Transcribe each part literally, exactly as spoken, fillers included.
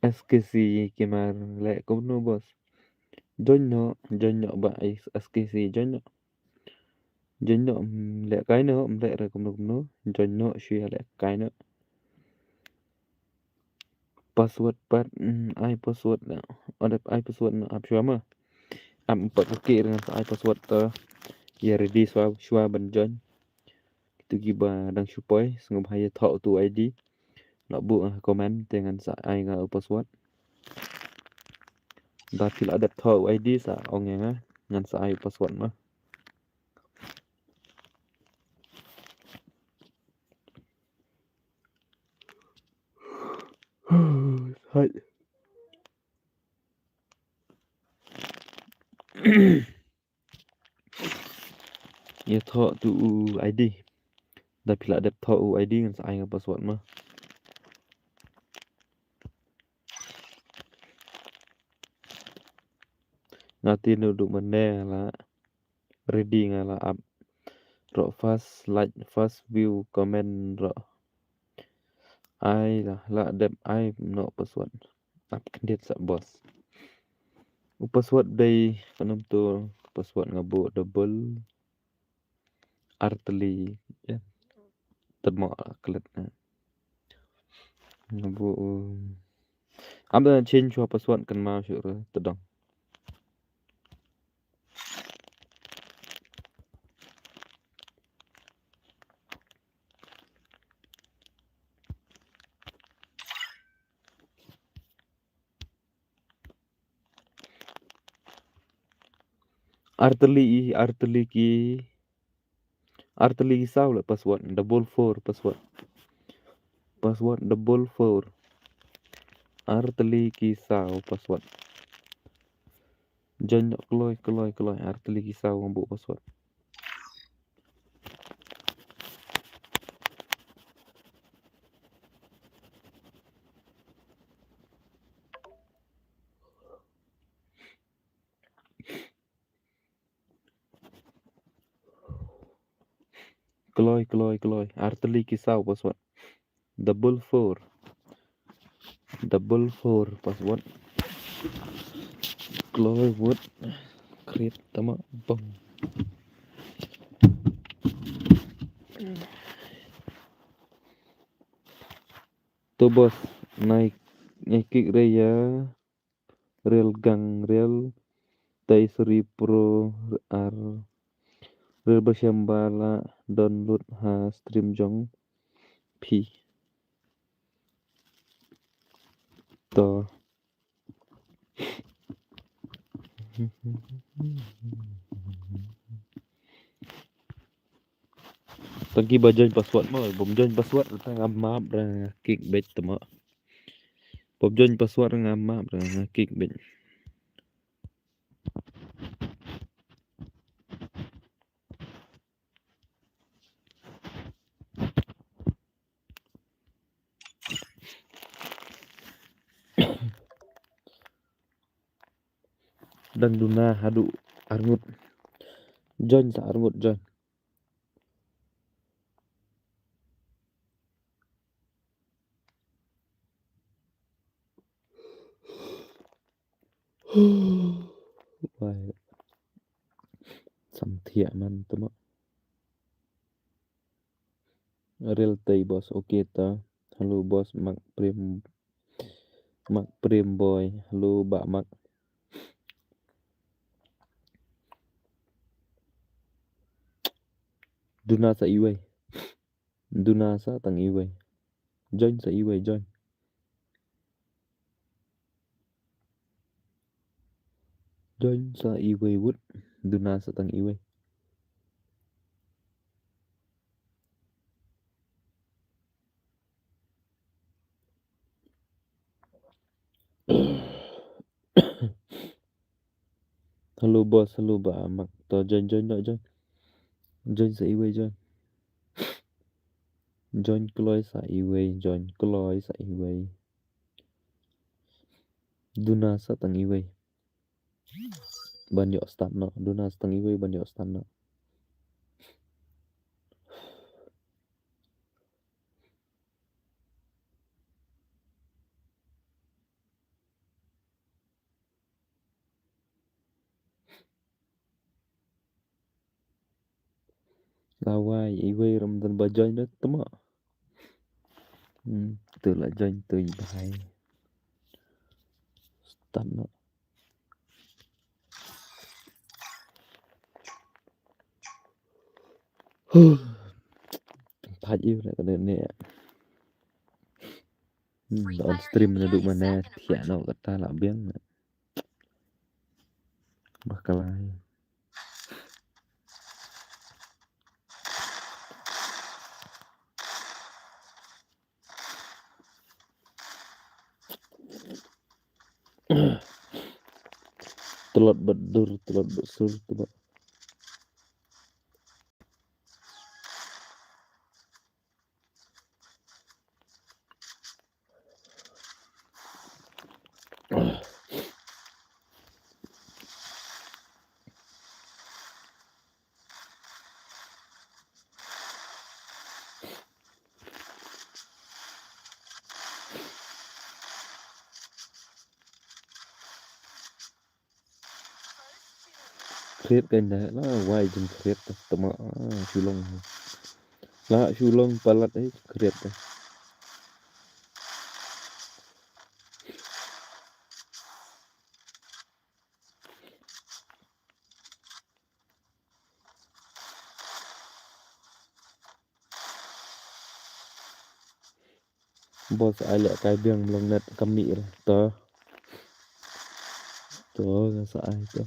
S K C ki mar leh kumno boss. Join noh, join noh ba ai S K C join noh. Join noh, mm, leh kai noh, mm, leh re kumno kumno. Join noh, shu ïa leh kai noh. Password pat, mm, ai password noh. Ong dep ai password noh, ap shuwa ma. Ap pat ka ki ngan sa ai password to. Ïa ready shuwa, shuwa ban join. Kito kiba dang shu poi, sngewbha ïa thoh uto u I D. Lah buh nga ha comment te ngan sa ai nga u password. Da phi lah dep thoh u I D sa ong ïa nga, ngan sa ai u password ma. Hai. Ïa thoh uto u I D. Da phi lah dep thoh u I D ngan sa ai nga password ma. Nga te naduh mynne la ready nga la ap. Roh first like, first view, comment roh. Ai la, lah dep ai noh password. Ap khyndiat sa boss. U password dei, kano to, password nga buh double artylli, ïa. Te mo klet na. Nga buh, um, ap da change shuwa password, kynmaw shuh re, te dang. Artylli, artylli ki, artylli ki saw leh password, double four password. Password double four. Artylli ki saw password. Join noh kloi, kloi, kloi, artylli ki saw nga buh password. Kloi, kloi, kloi. Artylli ki saw password. Double four. Double four password. Kloi wut. Create tama bang. To boss, nai, nai kick re ïa. Rel gang rel. Tai sri pro ar. Rel ba shem ba la download ha stream jong. phi. To. Tang ki ba join password mo, bym join password, tang nga map ra nga kick back te mo. Bym join password nga map ra nga kick back. Dang duna haduh arngut. Join sa arngut join. Wai. Sam thiah man te mo. Real tei boss, okay ta. Hello boss, Mark Prem, Mark Prem boy. Hello bah Mark. Duna sa iwei. Duna sa tang iwei. Join sa iwei, join. Join sa iwei wut. Duna sa tang iwei. Hello boss, hello bah Mark. To join, join, join, join. Join sa iwei, join. Join kloi sa iwei, join kloi sa iwei. Duna sa tang iwei. Ban ïoh start noh. Duna sa tang iwei ban ïoh start noh. Lawai, iwei ram don ba join da te mo. Hmm, te la join te i bhai. Start noh. Huh. Phat ïa u na ka ne. Hmm, on stream naduh mynne thiah noh kata la biang. Ba kalai. Tlot bad dur, tlot bad sur, tlot. Khriat kan da la wai jin khriat ta tama, ah, shu long. La shu long palat eh khriat ta. Boss ai leh kai biang mlong net kam mih re. To. To, nga sa ai to.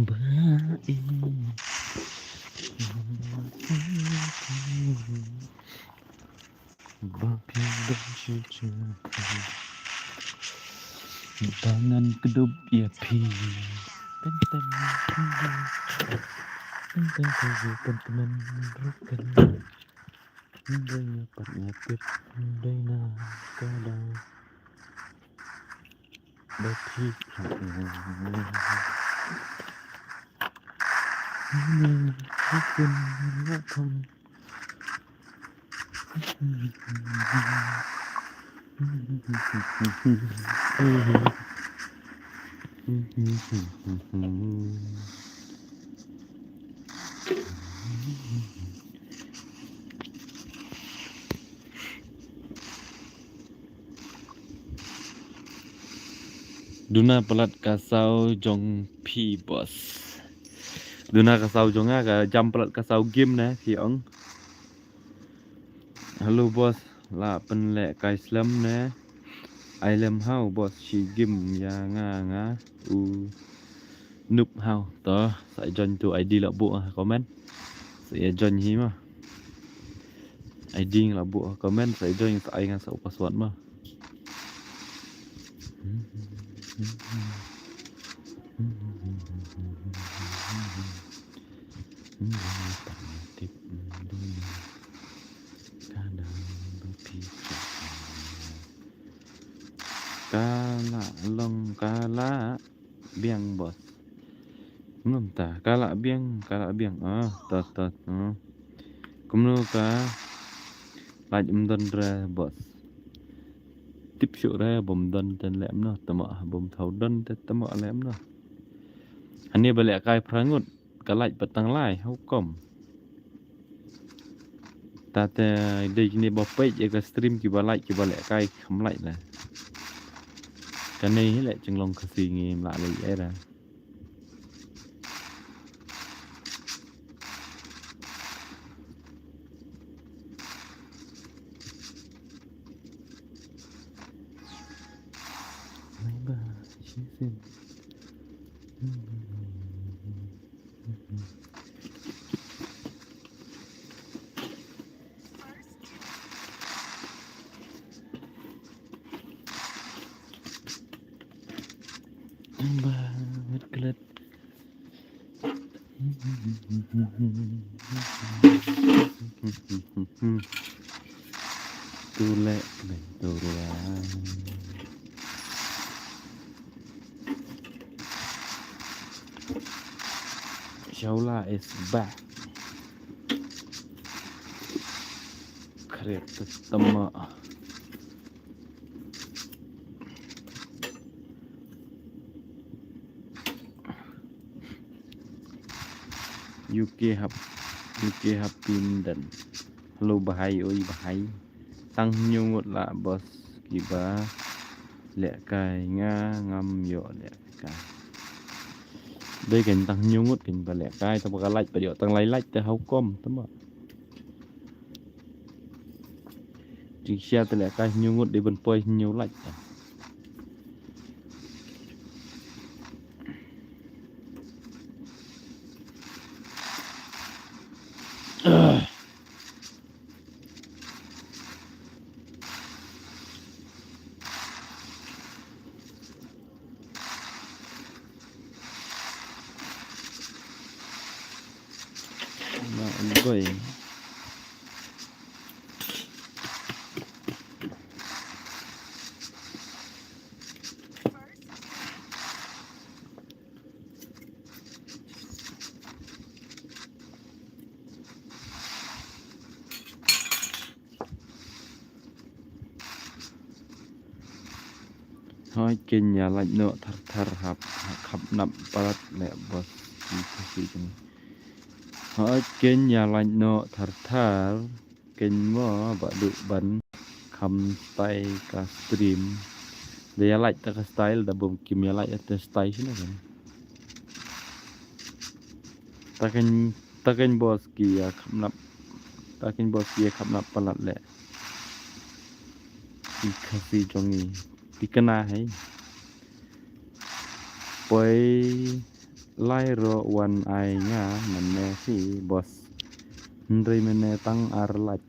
Ba ïa, ba phi don sha jong, ba ngan kdup ïa phi. Teng teng teng teng teng teng teng teng teng teng. Dei nga pat nga tip, dei na ka daw ba phi khap nga. Nga khun nga khun. Duna palat ka saw jong phi, boss. Duna ka saw jong nga, ka jam palat ka saw game ne, phi ong. Hello boss, la pynlehkai slem ne? Ai lem haw boss, shi game ïa nga, nga u noob haw. To, sa join tu I D la buh ha comment. Sa ïa join hi ma. I D la buh ha comment, sa ïa join, sa ai nga sa u password ma. Ka la long ka la biang boss. Ngam ta, ka la biang, ka la biang. Ah, tot tot. Ah. Kumno ka lait ym don re boss. Tip shuh re bym don te leh kumno, tama bym thaw don te tama leh kumno. Hani ba lehkai phra ngut, ka lait pat tang lai, how come? Ta te dei kine ba peit ïa ka stream kiba lait kiba lehkai kham lait la. Kane hi leh jinglong Khasi ngim lah leh ei ra. Bye bye, she said. Ba ngat klet. Tu leh ben tu ruang. Shaula is back. Khrip tetama. U K hap, U K hap pyndan. Hello, bhai, oi, bhai. Tang hynñiew ngut la boss kiba lehkai, nga ngam ïoh lehkai. Dei kan tang hynñiew ngut kan ba lehkai, tang ba ka lait ba ïoh tang lai lait te how come, tama. Jingshisha te lehkai hynñiew ngut dei ban poi hynñiew lait. Hooid, kin ïa lait noh thar thar hap, hap khap nap palat leh boss ki Khasi kine. Hooid, kin ïa lait noh thar thar, kin mo ba duh ban kham style ka stream. Da ïa lait ta ka style, da bym kim ïa lait ta style shino kan. Ta kan, ta kan boss ki ïa khap nap, ta kan boss ki ïa khap nap palat leh. Ki Khasi jong ngi, ki kena hei. Poi lai ruh wan ai nga mynne hi boss. Hynrei mynne tang ar lait.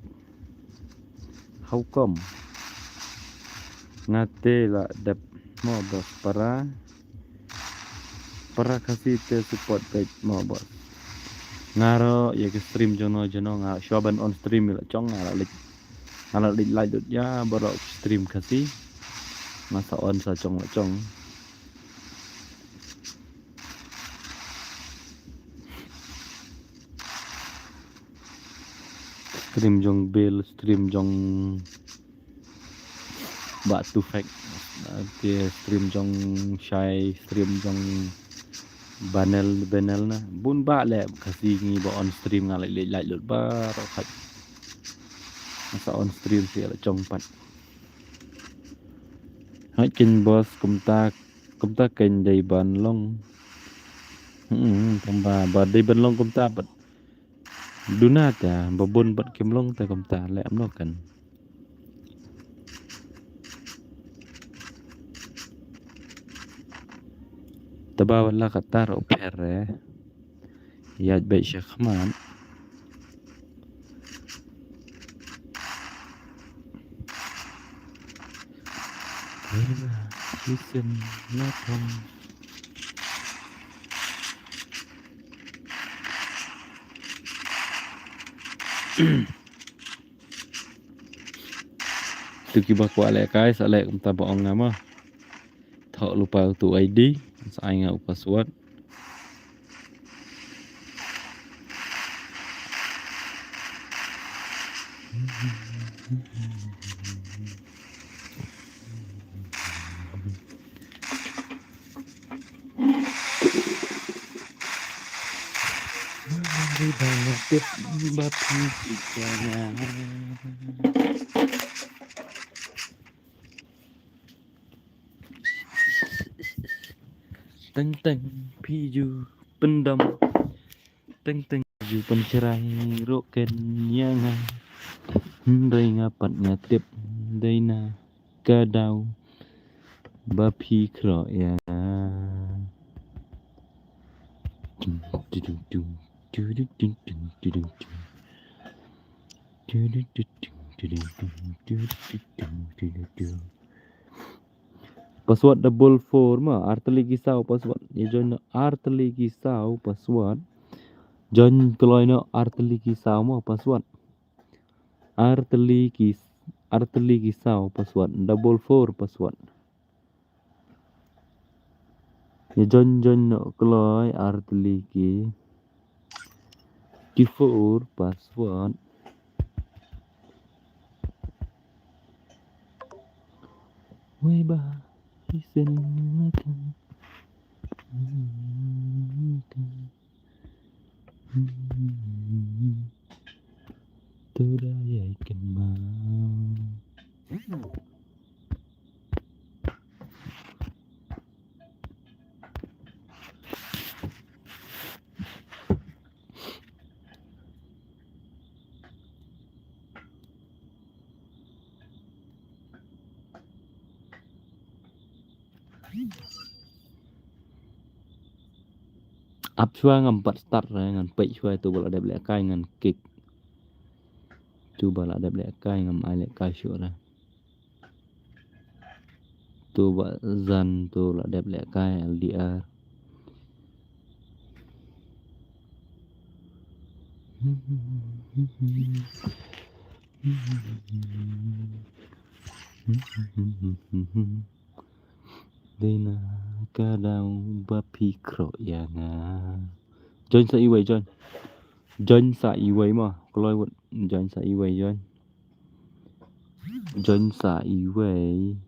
How come? Nga te la dep mo boss para. Para Khasi te support beit mo boss. Nga ruh ïa ka stream jong no jong no nga shuwa ban on stream la jong nga la leit. Nga la leit lait lut ïa baroh stream Khasi. Nga sa on sa jong la jong. Stream jong Bill, stream jong Bah Tufek, te stream jong Shai, stream jong Banel, Banel na. Bun bah leh Khasi ngi ba on stream nga leh leh leh lut baroh khat. Nga sa on stream sha la jong pat. Hooid keiñ boss, kumta kumta keiñ dei ban long. Hmm, tang ba ba dei ban long kumta pat. Duna ta ba bun bad kim long ta kumta leh amno kan. Taba wala katar o pher eh. Ïaid beit sha khmat. Listen, not wrong. Tu kiba kwah lehkai sa leh kumta ba ong nga ma. Thoh lypa utu I D, sa ai nga u password. Teng teng phi ju pyndam. Teng teng ju pynshrai ruh ken ïa nga. Hynrei nga pat nga tip dei na ka daw ba phi khroh ïa nga. Tung, tung, tung, tung. Password double four ma, artylli ki saw password. Ïa join noh artylli ki saw password. Join kloi noh artylli ki saw ma password. Artylli ki, artylli ki saw password. Double four password. Ïa join join noh kloi artylli ki. Ki four password. Wei ba isen. Tu da ïa ikan ma. Ap shuwa ngam pat start re, ngan peit shuwa tu ba la dep lehkai ngan kick. Tu ba la dep lehkai ngam ai lehkai shuh re. Tu ba zan tu la dep lehkai L D R. Dei na ka daw ba phi khroh ïa nga. Join sa iwei, join. Join sa iwei ma. Kloi wut. Join sa iwei, join. Join sa iwei.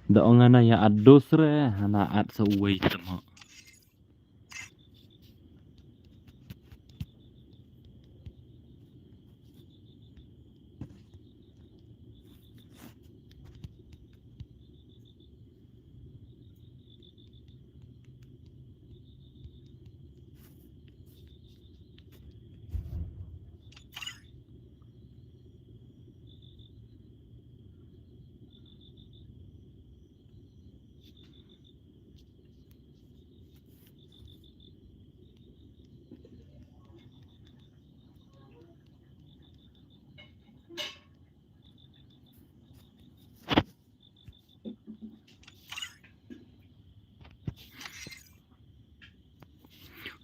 Da ong hana ïa at dos re, hana at sa uwei te mo.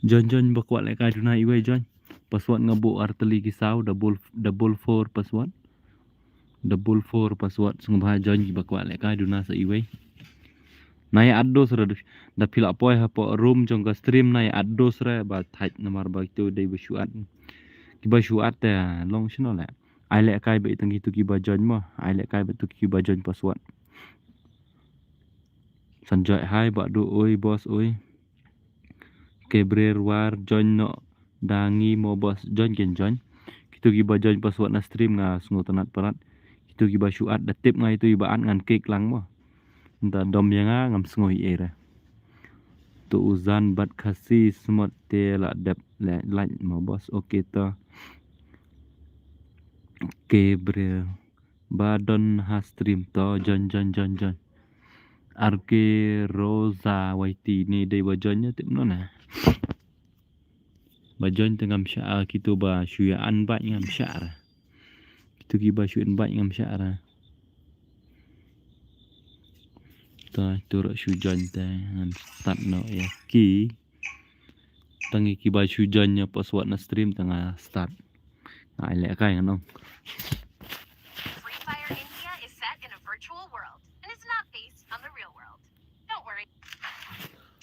Join, join ba kwah lehkai duna iwei join. Password nga buh ar tylli ki saw, double, double four password. Double four password, sngewbha join kiba kwah lehkai duna sa iwei. Nai at dos re, da phi la poi hapoh room jong ka stream nai at dos re ba thait namar ba kito dei ba shu at. Kiba shu at te long shano leh. Ai lehkai ba itang kito kiba join mo, ai lehkai ba itu kiba join password. San join hai ba do oi boss oi. Kebrer war join no da ngi mo boss join ken join. Kito kiba join password na stream nga sngewtynnat palat. Kito kiba shu at da tip nga itu iba at ngan kick lang mo. Nda dom ïa nga ngam sngew ïa re. To uzan bad Khasi smot te la dep le like mo boss. Okay to. Kebrer ba don ha stream to join join join join. R K Rosa Y T ni dei ba join ïa tip no na. Ba join te ngam shah, kito ba shu ïa an bad ngam shah ra. Kito kiba shu an bad ngam shah ra. Ta tu rak shu join te ngam start no ïa ki. Tang kiba shu join ïa password na stream tang nga start. Ai lehkai ngan ong. Free Fire India is set in a virtual world and is not based on the real world. Don't worry.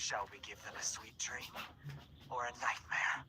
Shall we give them a sweet dream or a nightmare?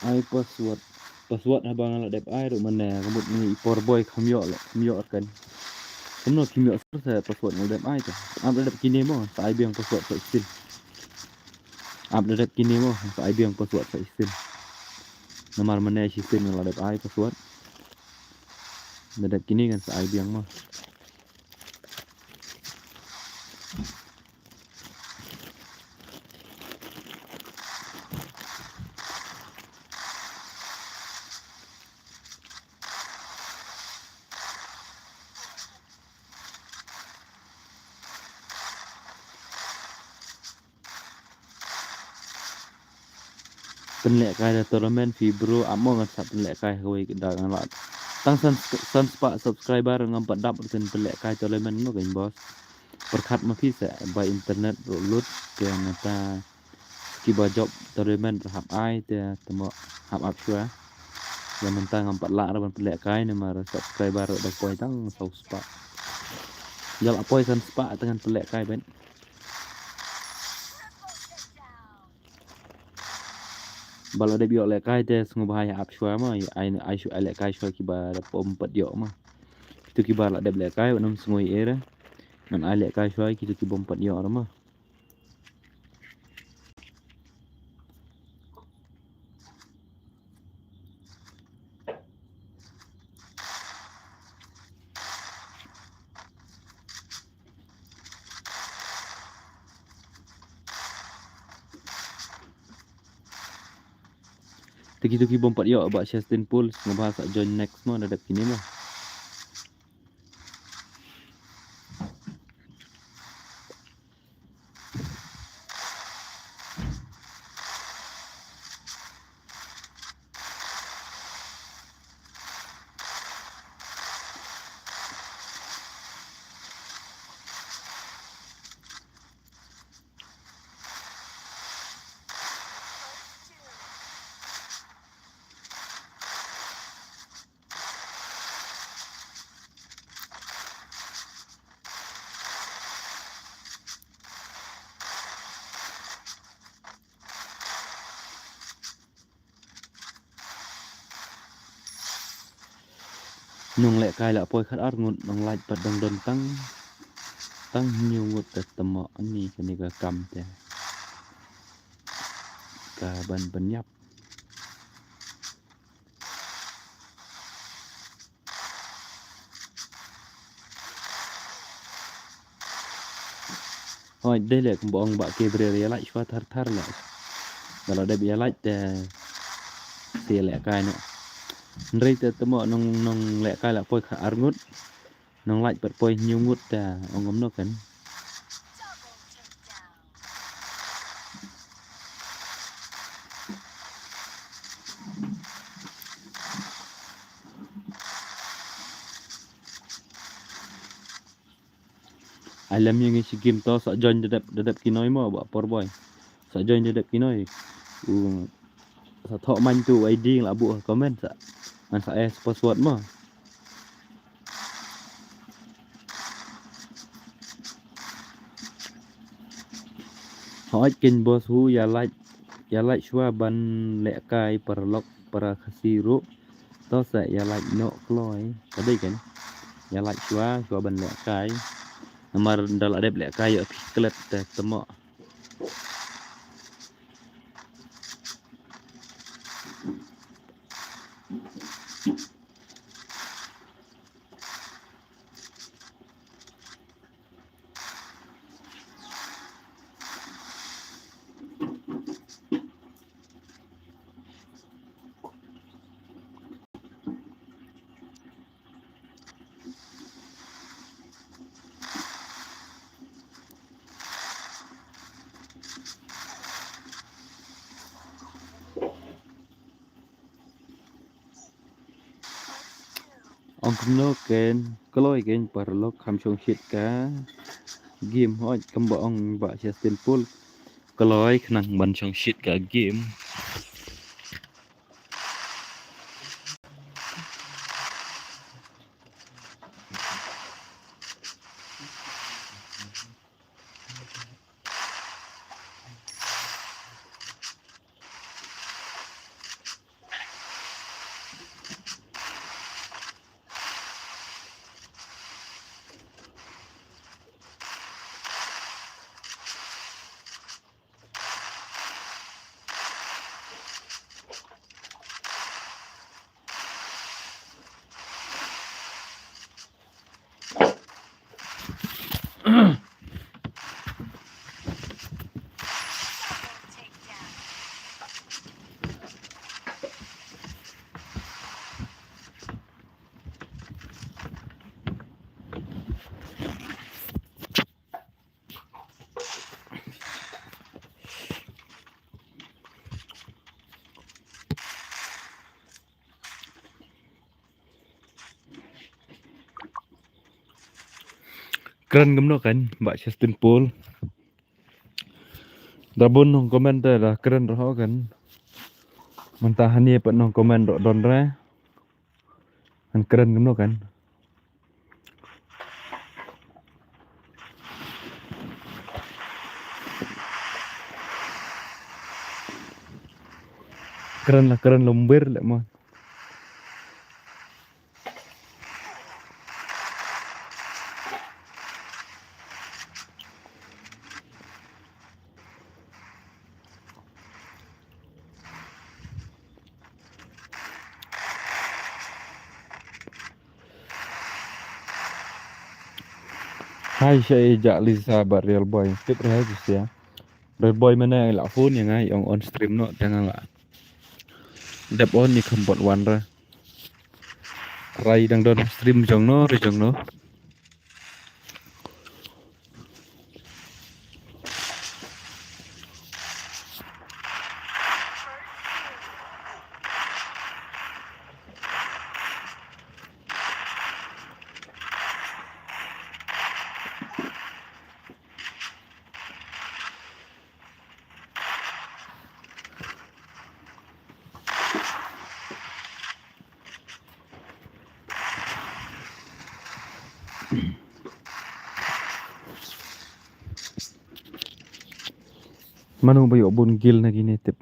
Ai password. Password haba nga la dep ai ruh mane ka mut ngi i por boi kham ïoh le, kham ïoh kan. Kumno kim ïoh sir sa password nga la dep ai te. Ap la dep kine mo, sa ai biang password sa isin. Ap la dep kine mo, sa ai biang password sa isin. Namar mane shisien nga la dep ai password. La dep kine kan sa ai biang mo. Pynlehkai da tournament phi bro, amo ngan sa pynlehkai hawei da ngan la. Tang san, san spah subscriber ngam pat dap ruh pynlehkai tournament no kan boss. Pyrkhat ma phi sa ba internet ruh lut te nangta kiba jop tournament ruh hap ai te temo hap ap shuwa. Ïa mynta ngam pat lah ruh ban pynlehkai namar subscriber ruh da poi tang saw spah. Ïa la poi san spah te ngan pynlehkai ban. Ba la dep ïoh lehkai te sngewbha ïa ap shuwa ma, ai, ai shu ai lehkai shuwa kiba da pom pat ïoh ma. Kito kiba la dep lehkai wat nym sngew ïa re. Ngan ai lehkai shuwa kito kibym pat ïoh re ma. Te kito ki bym pat ïoh Bah Justin Paul, sngewbha sa join next mo, da dep kine mo. Nonglehkai la poi khatar ngut, nonglait pat dang don tang, tang hynñiew ngut. Te tymmo ani kane ka kam te ka ban pynïap. Hooid, dei leh kumba ong Bah Gabriel, ïa lait shuwa thar thar leh. Ba la dep ïa lait te, te ïa lehkai noh. Hynrei te tymmo nong, nonglehkai la poi khatar ngut, nonglait pat poi hynñiew ngut te ong kumno kan. Ai lem ïa ngi shi game to, sa join da dep, da dep ki noi mo Bah Porboi. Sa join da dep ki noi. U sa thoh man tu I D la buh ha comment sa. Ngan sa ai password mo. Hooid keiñ boss, hu ïa lait, ïa lait shuwa ban lehkai paralok para Khasi ruh. To sa ïa lait noh kloi. Ka dei keiñ. Ïa lait shuwa, shuwa ban lehkai. Namar da la dep lehkai ïoh ki klet te tymmo. Ong kumno keiñ, kloi keiñ paralok, kham shong shit ka game. Hooid, kumba ong Bah Justin Paul, kloi khnang ban shong shit ka game. Kren kumno kan, Bah Justin Paul. Da bun nong comment te da kren ruh kan. Mynta hangne pat nong comment ruh don re. Han kren kumno kan. Kren la kren lumbir le mo. Hai sha i jak Lisa bad Real Boy. Tip re hai tu sia. Real Boy mana la phone ïa nga ong on stream noh te nga la. Dep on ni kham bot wan ra. Rai dang don stream jong no, ri jong no. Mano ba ïoh bun kill na kine tip.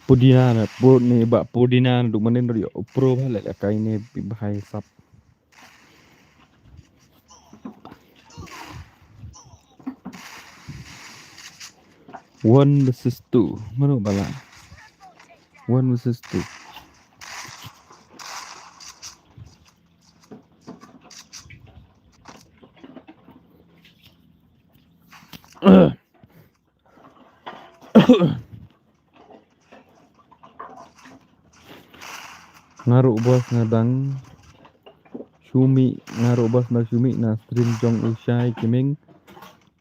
Pudina na, pu-, ni ba pudina na duk manin ïoh pro ba le kai ne bi bahai sap. One versus two. Mano bala? One versus two. Nga ruh boss nga dang shu mih, nga ruh boss nga shu mih na stream jong u Shai Kiming.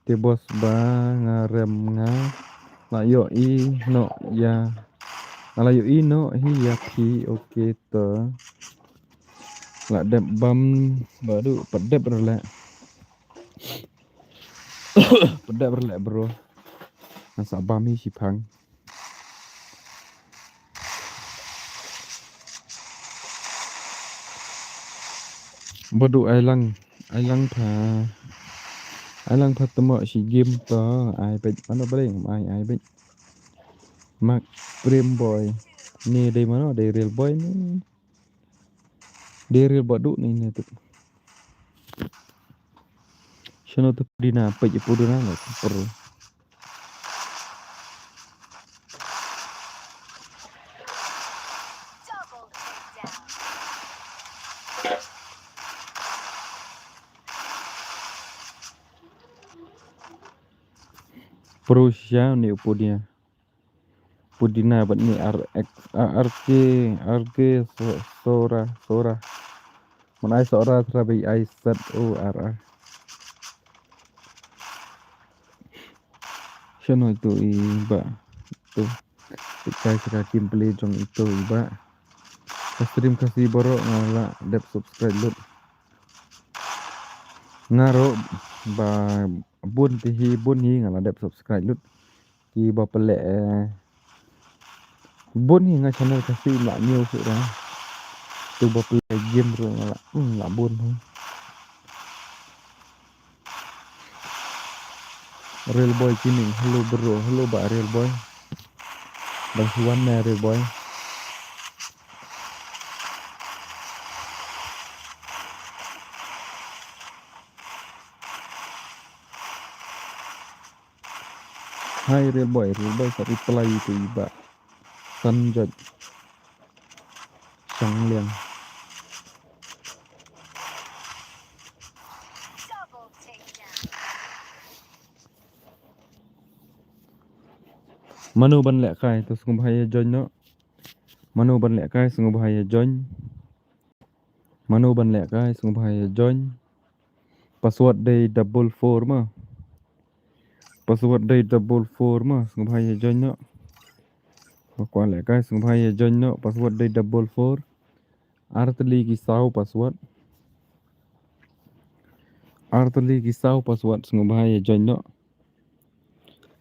Te boss ba nga rem nga la ïohi noh ïa, nga la ïohi noh hi ïa phi, okay to. La dep bam ba du pat dep rleh. Pat dep rleh bro. Nga sa bam hi shiphang. Ba du ai lang, ai lang pha, ai lang pha tamo shi game to, ai peit mano ba dei, ai, ai peit. Mark Prem Boy. Ni dei mano, dei real boy ni. Dei real ba du ni, ni tu. Shano tu pudina, peit pudina lo, super. Prussia ni u pudina. Pudina bad ni R X, ah, R K, R K So-, Sora, Sora. Man ai Sora tra bai ai Z O R A. Shano itu i ba. Tu. Tikai saka gameplay jong itu i ba. Ka stream Khasi baroh nga la dep subscribe lut. Nga ruh ba bun ti hi, bun hi nga la dep subscribe lut. Ki ba pynleh, eh, bun hi nga channel Khasi la ñiew shuh ra. Tu ba pynleh game ruh nga la, hmm, la bun hi. Real Boy Gaming, hello bro, hello ba Real Boy. Bang siwan na Real Boy. Hai Real Boy, Real Boy sa reply tu i ba Sanjot Changliang. Mano ban leh kai tu sngewbha ïa join noh. Mano ban leh kai sngewbha ïa join. Mano ban leh kai sngewbha ïa join. Password dei double four ma. Password dei double four ma, sngewbha ïa join noh. Ba kwah leh kai sngewbha ïa join noh, password dei double four. Artylli ki saw password. Artylli ki saw password sngewbha ïa join noh.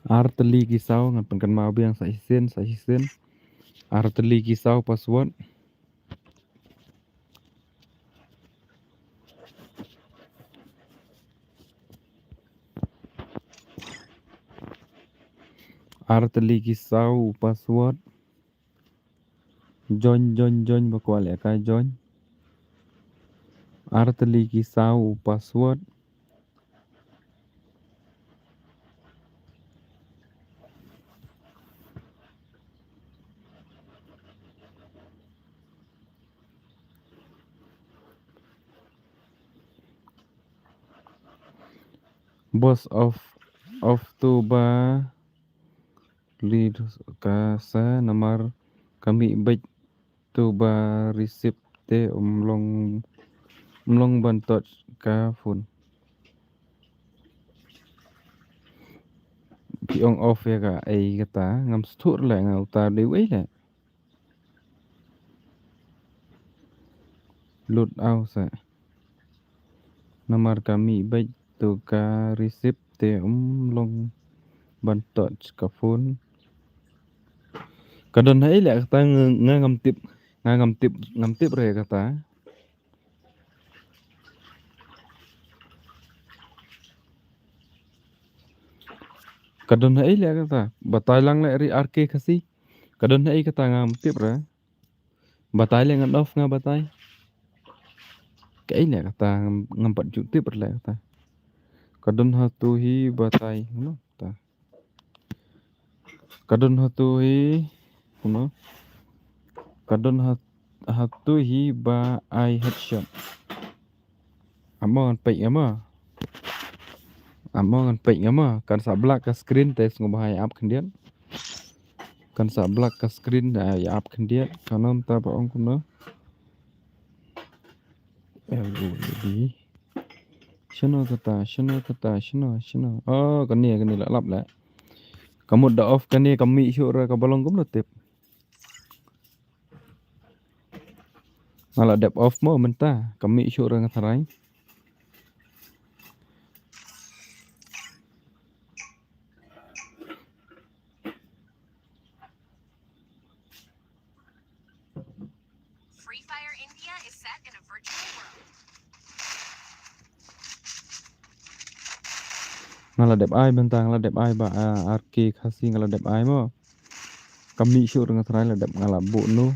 Artylli ki saw, ngan pynkynmaw biang sa shisien, sa shisien. Artylli ki saw password. Artylli ki saw u password. Join, join, join, ba kwah leh kai join. Artylli ki saw u password. Boss of, of tu ba Li ka sa namar ka mih beit tu ba receive te um long, um long ban touch ka phone. Phi ong off ïa ka, ei kata ngam sngewthuh leh, nga uta dei wei leh. Lut au sa. Namar ka mih beit tu ka receive te um long ban touch ka phone. Ka don ha ei leh kata, nga, nga ngam tip, nga ngam tip, ngam tip re kata. Ka don ha ei leh kata, batai lang leh ri R K Khasi. Ka don ha ei kata ngam tip re. Batai leh ngan off nga batai. Ka ei leh kata ngam, ngam pat ju tip re leh kata. Ka don ha tu hi batai, no, ta. Ka don ha tu hi, kumno? Ka don ha, ha tu hi ba ai headshot. Amo ngan peit amo. Amo ngan peit amo. Kan sa black ka screen te sngewbha ïa ap khyndiat. Kan sa black ka screen, ah, ïa ap khyndiat. Kan ym ta ba ong kumno. Eh, u, u, u. Shano kata, shano kata, shano, shano. Oh, kane, kane la lap la. Ka mut da off kane ka mih shuh re kaba long kumno tip. Nga la dep off mo mynta, ka mih shuh re nga tharai. Free Fire India is set in a virtual world. Nga la dep ai mynta, nga la dep ai ba, ah, R K Khasi nga la dep ai mo. Ka mih shuh re nga tharai la dep nga la buh noh.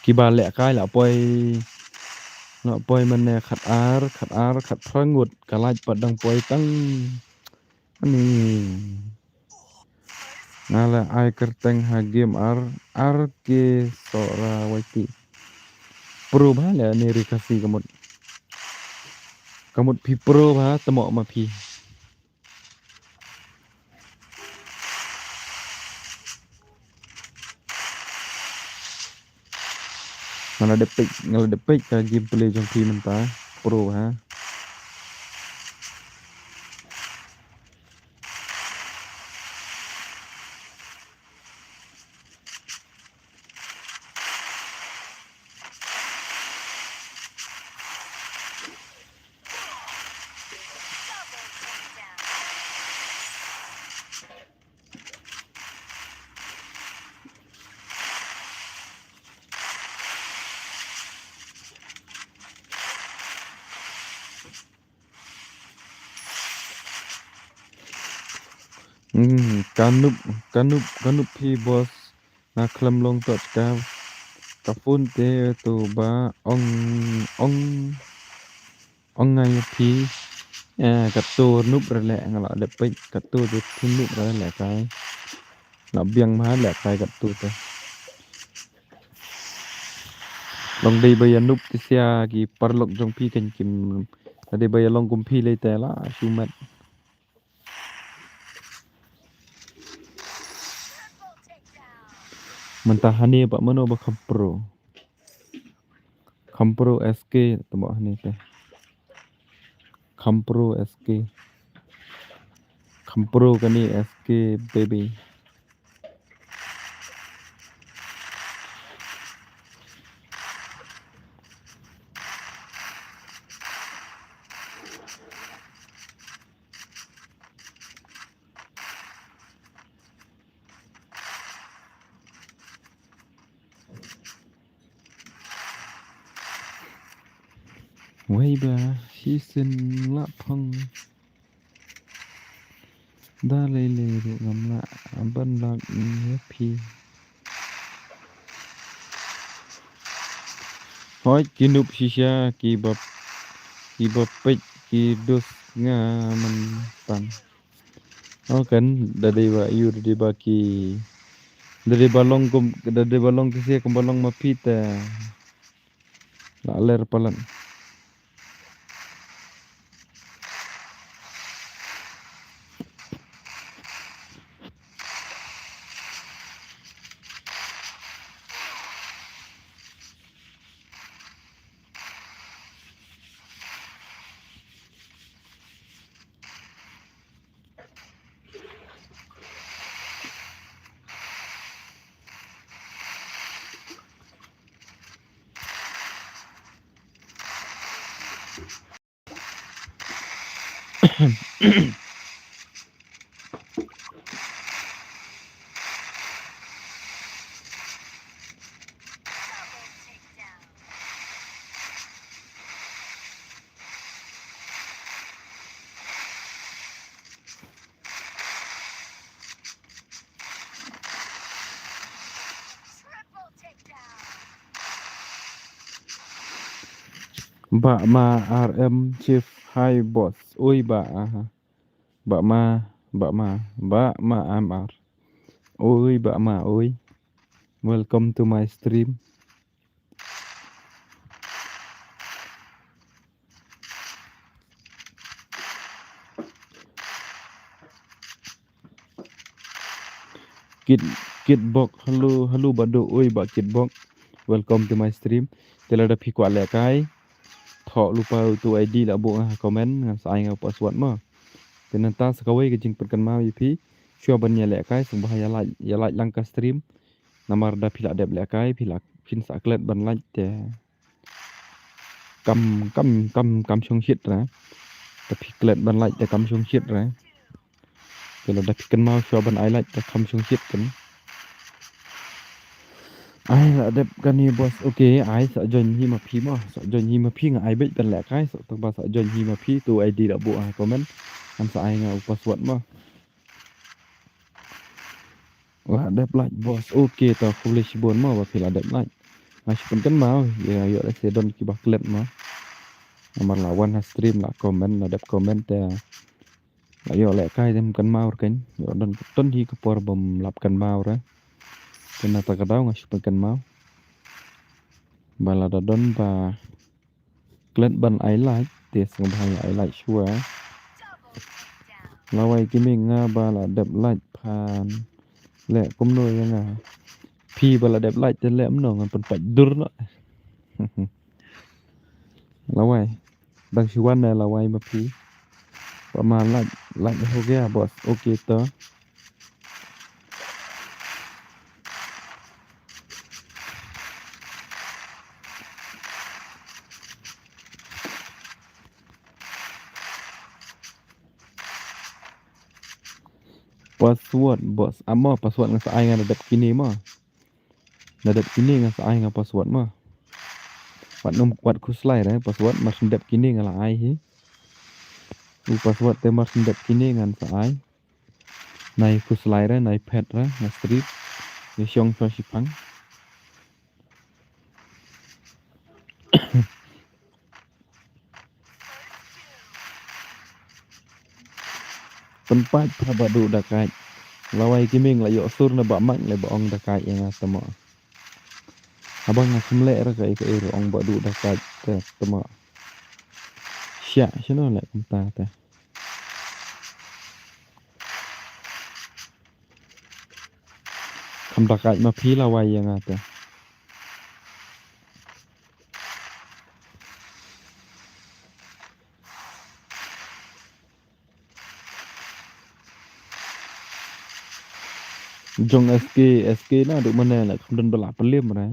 Kiba lehkai la poi, la poi mane khat ar, khat ar, khat phra ngut, ka light pat dang poi tang. Ani. Nga la ai kyrteng ha game ar, ar ke sora waiti. Pro bha leh ani ri Khasi ka mut. Ka mut phi pro bha, tamo ma phi. Nga la dep peit, nga la dep peit ka gameplay jong phi mynta, pro ha. Hmm, kanup, kanup, kanup phi boss. Nga khlem long touch ka, ka phone te tu ba ong, ong, ong ngai phi. Eh, katu nup re leh nga la dep peit, katu te phi nup re leh kai. La biang ma leh kai katu te. Long dei ba ïa nup te sia ki paralok jong phi kan kim. La dei ba ïa long kum phi lei te la shu met. Mynta hani ba mano ba kham pro. Kham pro S K tamo hani te. Kham pro S K. Kham pro kani S K baby. Wei ba shisien la phong. Da lei lei ruh ngam lah ban lak ïa phi. Hooid ki noob shisha kiba, kiba peit ki dus nga mynta. Oh kan, da dei ba ïoh, da dei ba ki, da dei ba long kum, da dei ba long ki sia kumba long ma phi te. La ler palat. Bah ma R M Chief, hi boss. Oi bah, aha. Bah ma, bah ma, bah ma M R. Oi bah ma, oi. Welcome to my stream. Kit, Kitbok, hello, hello Badu, oi bah Kitbok. Welcome to my stream. Te lada phi kwah lehkai, thoh lypa uto u I D la buh nga ha comment, ngan sa ai nga u password mo. Te nangta sa kawei ka jingpynkynmaw ïa phi, shuwa ban ïa lehkai, sngewbha ïa like, ïa like lang ka stream. Namar da phi la dep lehkai, phi la, phin sa klet ban like te. Kam, kam, kam, kam shong shit ra. Te phi klet ban like te kam shong shit ra. Te lada phi kynmaw shuwa ban ai like te kam shong shit kan. Ai la dep kane boss. Okay, ai sa join hi ma phi mo. Sa join hi ma phi, nga ai beit ban lehkai. Sa tang ba sa join hi ma phi, to I D la buh ha comment. Ngan sa ai nga u password mo. La dep like boss. Okay, to khublei shibun mo ba phi la dep like. Nga shu pynkynmaw, ïa, ïoh lehse don kiba klet mo. Namar la wan ha stream la comment, la dep comment te. La ïoh lehkai te ym kynmaw ruh kan. Ïoh don, don hi ka por bym lap kynmaw ruh. Te na kata ka daw nga shu pynkynmaw. Ba lada don ba klet ban ai like, te sngewbha ïa ai like shuwa. Lawei Kiming, nga ba la dep like phan leh kumno ïa nga. Phi ba la dep like te leh kumno, ngan pynpait dur noh. Lawei. Dang shu wan ne lawei ma phi. Ba ma like, like ho gaya boss. Okay to. Password boss. Amo password nga sa ai nga na dep kine mo. Na dep kine nga sa ai nga password mo. Wat nym, wat khuslai re password, mar syn dep kine nga la ai hi. U password te mar syn dep kine ngan sa ai. Nai khuslai re, nai phet re, nga street. Ngi shong shuwa shiphang. Pynpait pha Badu da kait. Lawei Kiming la ïoh sur na ba mak le ba ong da kait ïa nga tama. Haba nga kham leh ra kaei kaei ruh ong Badu da kait te tama. Shia shano leh kumta te. Kham da kait ma phi lawei ïa nga te. Jong S K, S K naduh mynne la kham don ba la pynlem re.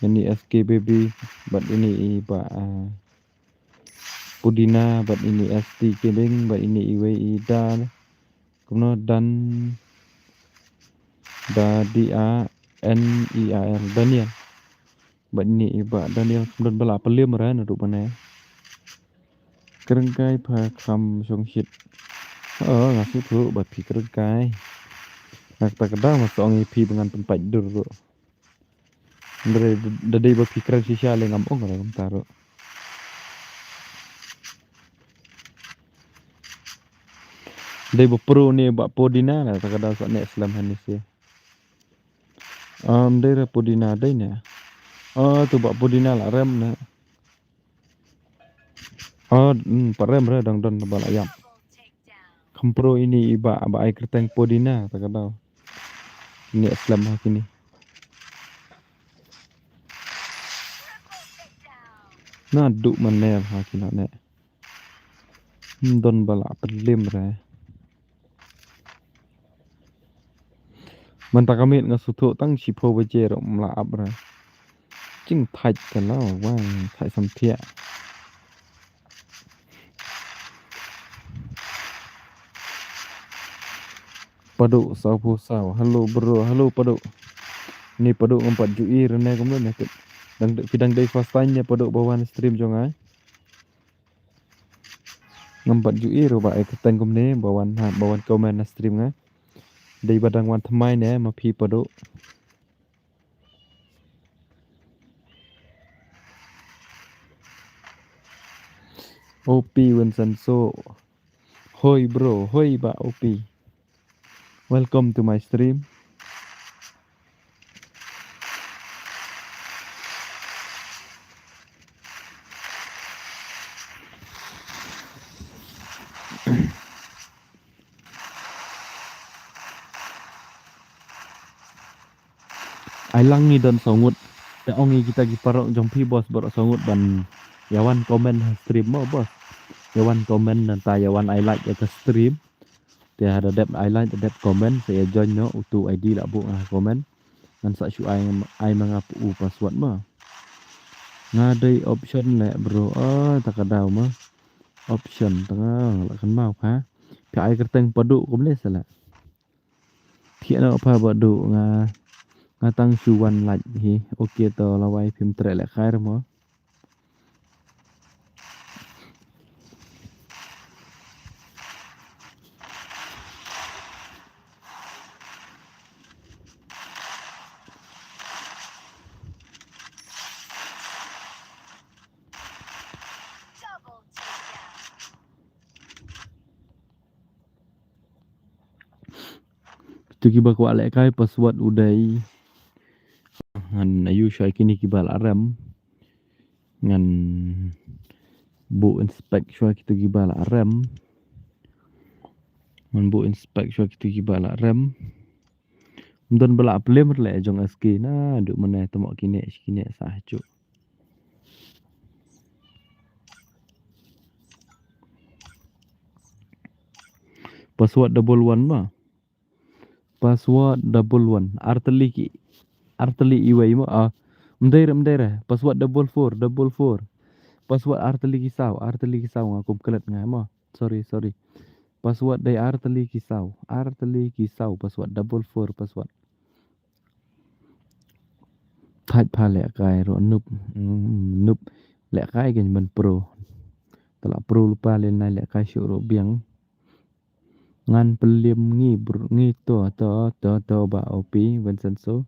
Ini S K baby, bad ini i ba, ah, Pudina, bad ini S T Kidding, bad ini iwei i Da, kumno Dan, Da D A N I A L, Daniel. Bad ini i ba Daniel kham don ba la pynlem re naduh mynne. Kren kai pha kham shong shit. Oh, nga sngewthuh ba phi kren kai. Nga kata ka daw nga sa ong ïa phi ba ngan pynpait dur ruh. Hynrei da dei ba phi kren shisha lei ngam ong ruh kumta ruh. Dei ba pro ne ba podina la ta ka daw sa neh slem hangne seh. Am dei re podina dei ne. Oh, tu ba podina la rem ne. Oh, hmm, pa rem re dang don ba la ïap. Kham pro ine i ba, ba ai kyrteng podina ta ka daw. Neh slem ha kine. Naduh mynne ha kine ne. Hmm, don ba la pynliem re. Mynta ka miet nga sngewthuh tang shiphew baje ruh ym lah ap re. Jingthait ka la wang thait samthiah. Padu saw phew saw. Hello bro, hello Padu. Ni Padu ngam pat ju i re ne kumno ne. Dang phi dang dei first time ne Padu ba wan stream jong nga. Ngam pat ju i ruh ba ai kyrteng kumne ba wan ha, ba wan comment na stream nga. Dei ba dang wan thymmai ne ma phi Padu. O P Vincenzo. Hoi bro, hoi ba O P. Welcome to my stream. Ai lang ngi don saw ngut. Te ong ïa kita ki paralok jong phi boss baroh saw ngut ban ïa wan comment ha stream mo boss. Ïa wan comment nangta ïa wan ai like ïa ka stream. Te haba dep ai like dep comment sa ïa join noh utu I D la buh nga ha comment. Ngan sa shu ai, ai ma nga u password mo. Nga dei option leh bro. Oh, ta ka daw mo. Option tang la kynmaw pha. Phi ai kyrteng Padu kumne sa la. Thiah noh pha Padu nga, nga tang shu wan like hi. Okay to lawei phim treh lehkai re mo. Kito kiba kwah lehkai password u dei. Ngan ïoh shuwa kine kiba la rem. Ngan buh inspect shuwa kito kiba la rem. Ngan buh inspect shuwa kito kiba la rem. Ym don ba la pynliem re leh jong S K naduh mynne, te mo kine kine sa hajuh. Password double one ma. Password double one. Ar tylli ki, ar tylli iwei mo. Ah, ym dei re, ym dei re. Password double four, double four. Password ar tylli ki saw, ar tylli ki saw, nga kum klet nga mo. Sorry, sorry. Password dei ar tylli ki saw, ar tylli ki saw password, double four password. Thait pha lehkai ruh Nup, mm, Nup lehkai kein ban pro. Te la pro lypa lei nai lehkai shuh ruh biang. Ngan pynliem ngi br-, ngi to, to, to, to ba O P Vincenzo.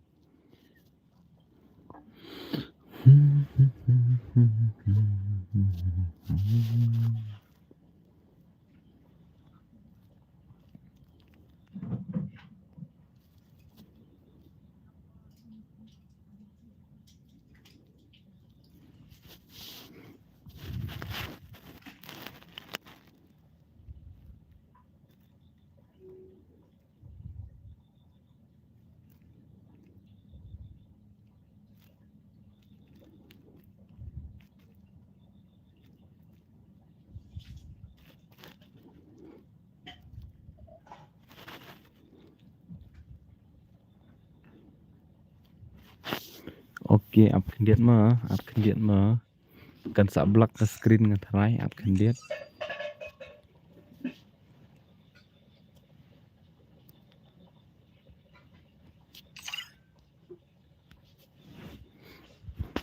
Okay, ap khyndiat ma, ap khyndiat ma. Kan sa black ka screen nga tharai, ap khyndiat.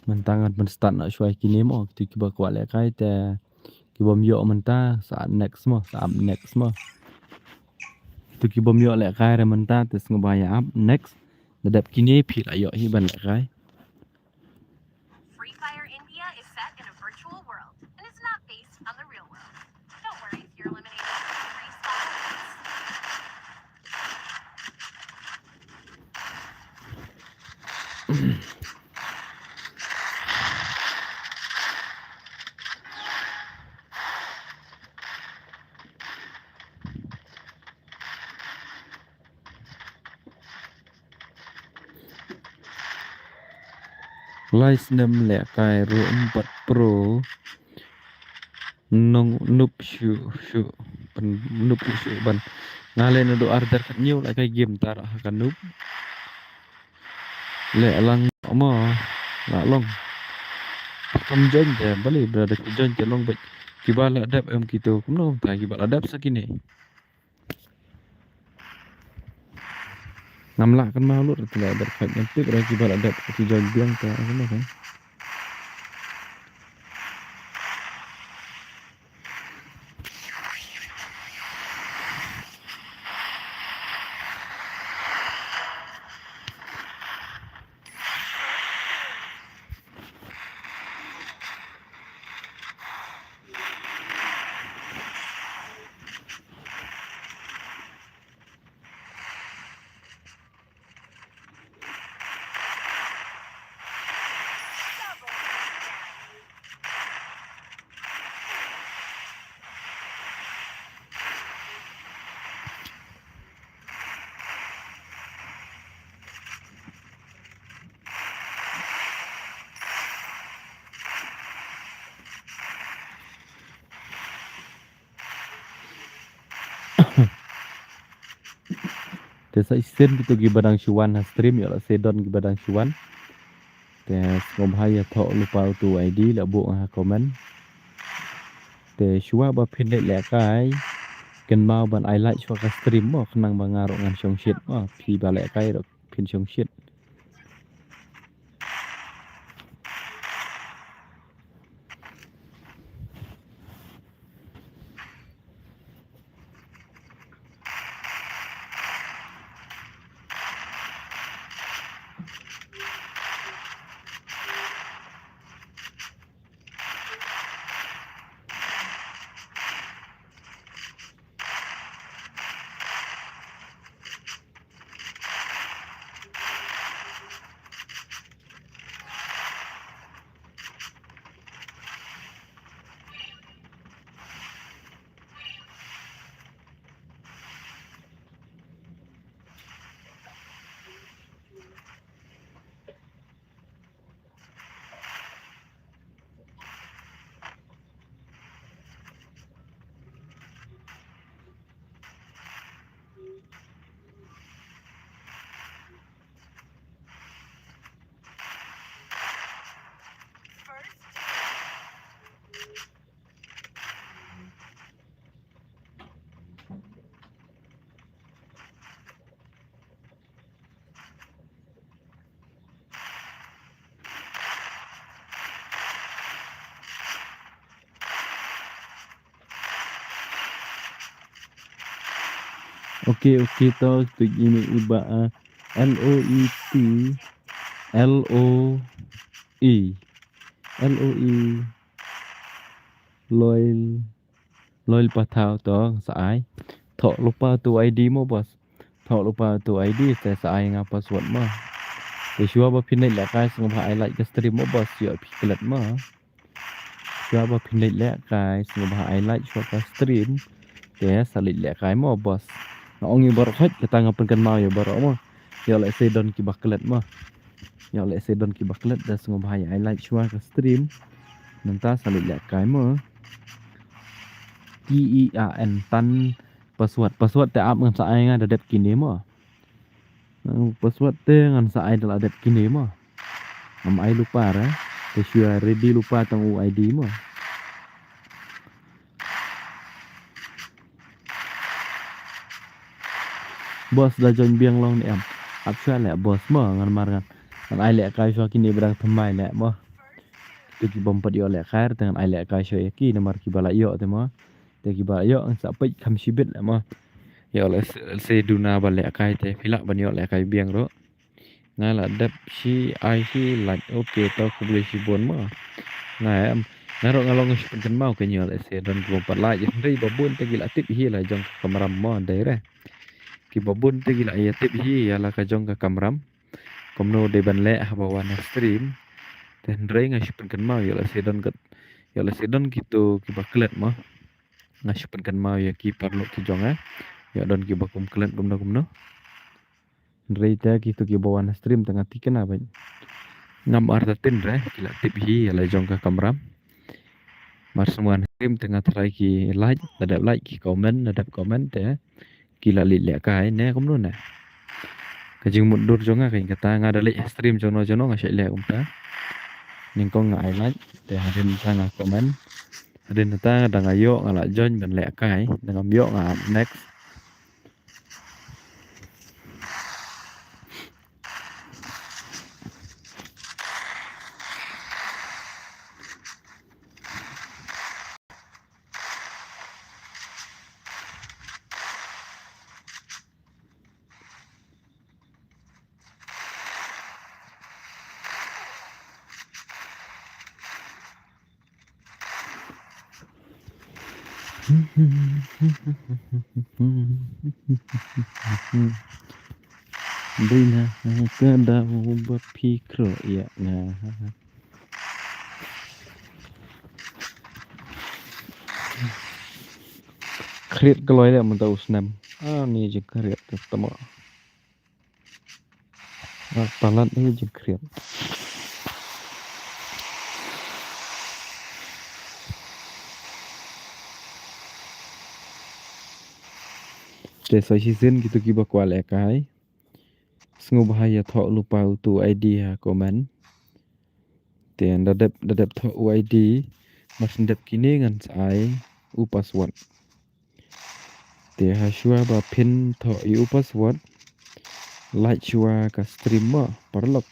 Mynta ngan pynstart noh shuwa kine mo, kito kiba kwah lehkai te kiba ym ïoh mynta sa next mo, sa ap next mo. Ki bym ïoh lehkai re mynta te sngewbha ïa ap. Next. Da dep kine phi la ïoh hi ban lehkai. Free Fire India is set in a virtual world and is not based on the real world. Don't worry if you're eliminated from the respawn. Lai snem lehkai ruh em pat pro. Nong nup shu shu ban nup shu ban. Nga leh naduh ar hajar khatñiew lehkai game tara ha ka nup. Leh lang mo la long. Kam join te bali brother ki join te long bad kiba la dep em kito kumno ta kiba la dep sa kine. Ngam lah kynmaw lut te la dep khat ngam tip ra kiba la dep ki join biang te kumno kan. Te sa shisien kito kiba dang shu wan ha stream ïoh lehse don kiba dang shu wan. Te sngewbha ïa thoh lypa uto u I D la buh ha comment. Te shuwa ba phin leit lehkai kynmaw ban ai like shuwa ka stream mo khnang ba nga ruh ngan shongshit mo phi ba lehkai ruh phin shongshit. Okay, okay, to tu ini uba ah. L O E T L O E L O E Loil Loil Pathaw to sa ai. Thoh lypa uto u I D mo boss. Thoh lypa uto u I D te sa ai nga password mo. Te shuwa ba phin leit lehkai sngewbha ai like ka stream mo boss ïoh phi klet mo. Shuwa ba phin leit lehkai sngewbha ai like shuwa ka stream. Te sa leit lehkai mo boss. Nga ong ïa baroh hoi kata nga pynkynmaw ïa baroh mo. Ïoh lehse don kiba klet mo. Ïoh lehse don kiba klet da sngewbha ai like shuwa ka stream. Nangta sa leit lehkai mo. T E A N tan password. Password te ap ngan sa ai nga da dep kine mo. Password te ngan sa ai da la dep kine mo. Ngam ai lypa re. Te shuwa ready lypa tang u I D mo. Boss da join biang long ne em. Ap shuwa leh boss mo ngan mar ngan. Ngan ai lehkai shuwa kine ba dang thymmai leh mo. Te ki bym pat ïoh lehkai te ngan ai lehkai shuwa ïa ki namar kiba la ïoh te mo. Te kiba la ïoh ngan sa peit kham shibit leh mo. Ïoh lehse, lehse duna ban lehkai te phi lah ban ïoh lehkai biang ruh. Nga la dep shi ai shi like. Okay, to khublei shibun mo. Nga em, nga ruh nga long nga shu pynkynmaw kein ïoh lehse don kiba pat like. Hynrei ba bun te ki la tip hi la jong ka kamram mo dei re. Kiba bun te ki la ïa tip hi ïa la ka jong ka kamram. Kumno dei ban leh haba wan ha stream. Te hynrei nga shu pynkynmaw ïoh lehse don kat, ïoh lehse don kito kiba klet mo. Nga shu pynkynmaw ïa ki paralok ki jong nga. Ïoh don kiba kum klet kumno kumno. Hynrei te kito kiba wan ha stream te nga thikna bad ngam artatien re ki la tip hi ïa la jong ka kamram. Mar shu wan ha stream te nga tharai ki like, la dep like ki comment, la dep comment te ki la leit lehkai ne kumno ne. Ka jingmutdur jong nga kein kata, nga da leit ha stream jong no jong no nga shait leh kumta. Nyngkong nga ai like te hadien ta nga comment. Hadien ta da nga ïoh nga la join ban lehkai, da ngam ïoh nga ap next. Dei na ka daw ba phi khroh ïa nga. Khriat kloi leh mynta u snem. Ah, ni jingkhriat ka tama. Ah, palat ni jingkhriat. Te sa shisien kito kiba kwah lehkai. Sngewbha ïa thoh lypa utu u I D ha comment. Te da dep, da dep thoh u I D, mar shu dep kine ngan sa ai u password. Te ha shuwa ba phin thoh ïa u password, lait shuwa ka stream mo paralok.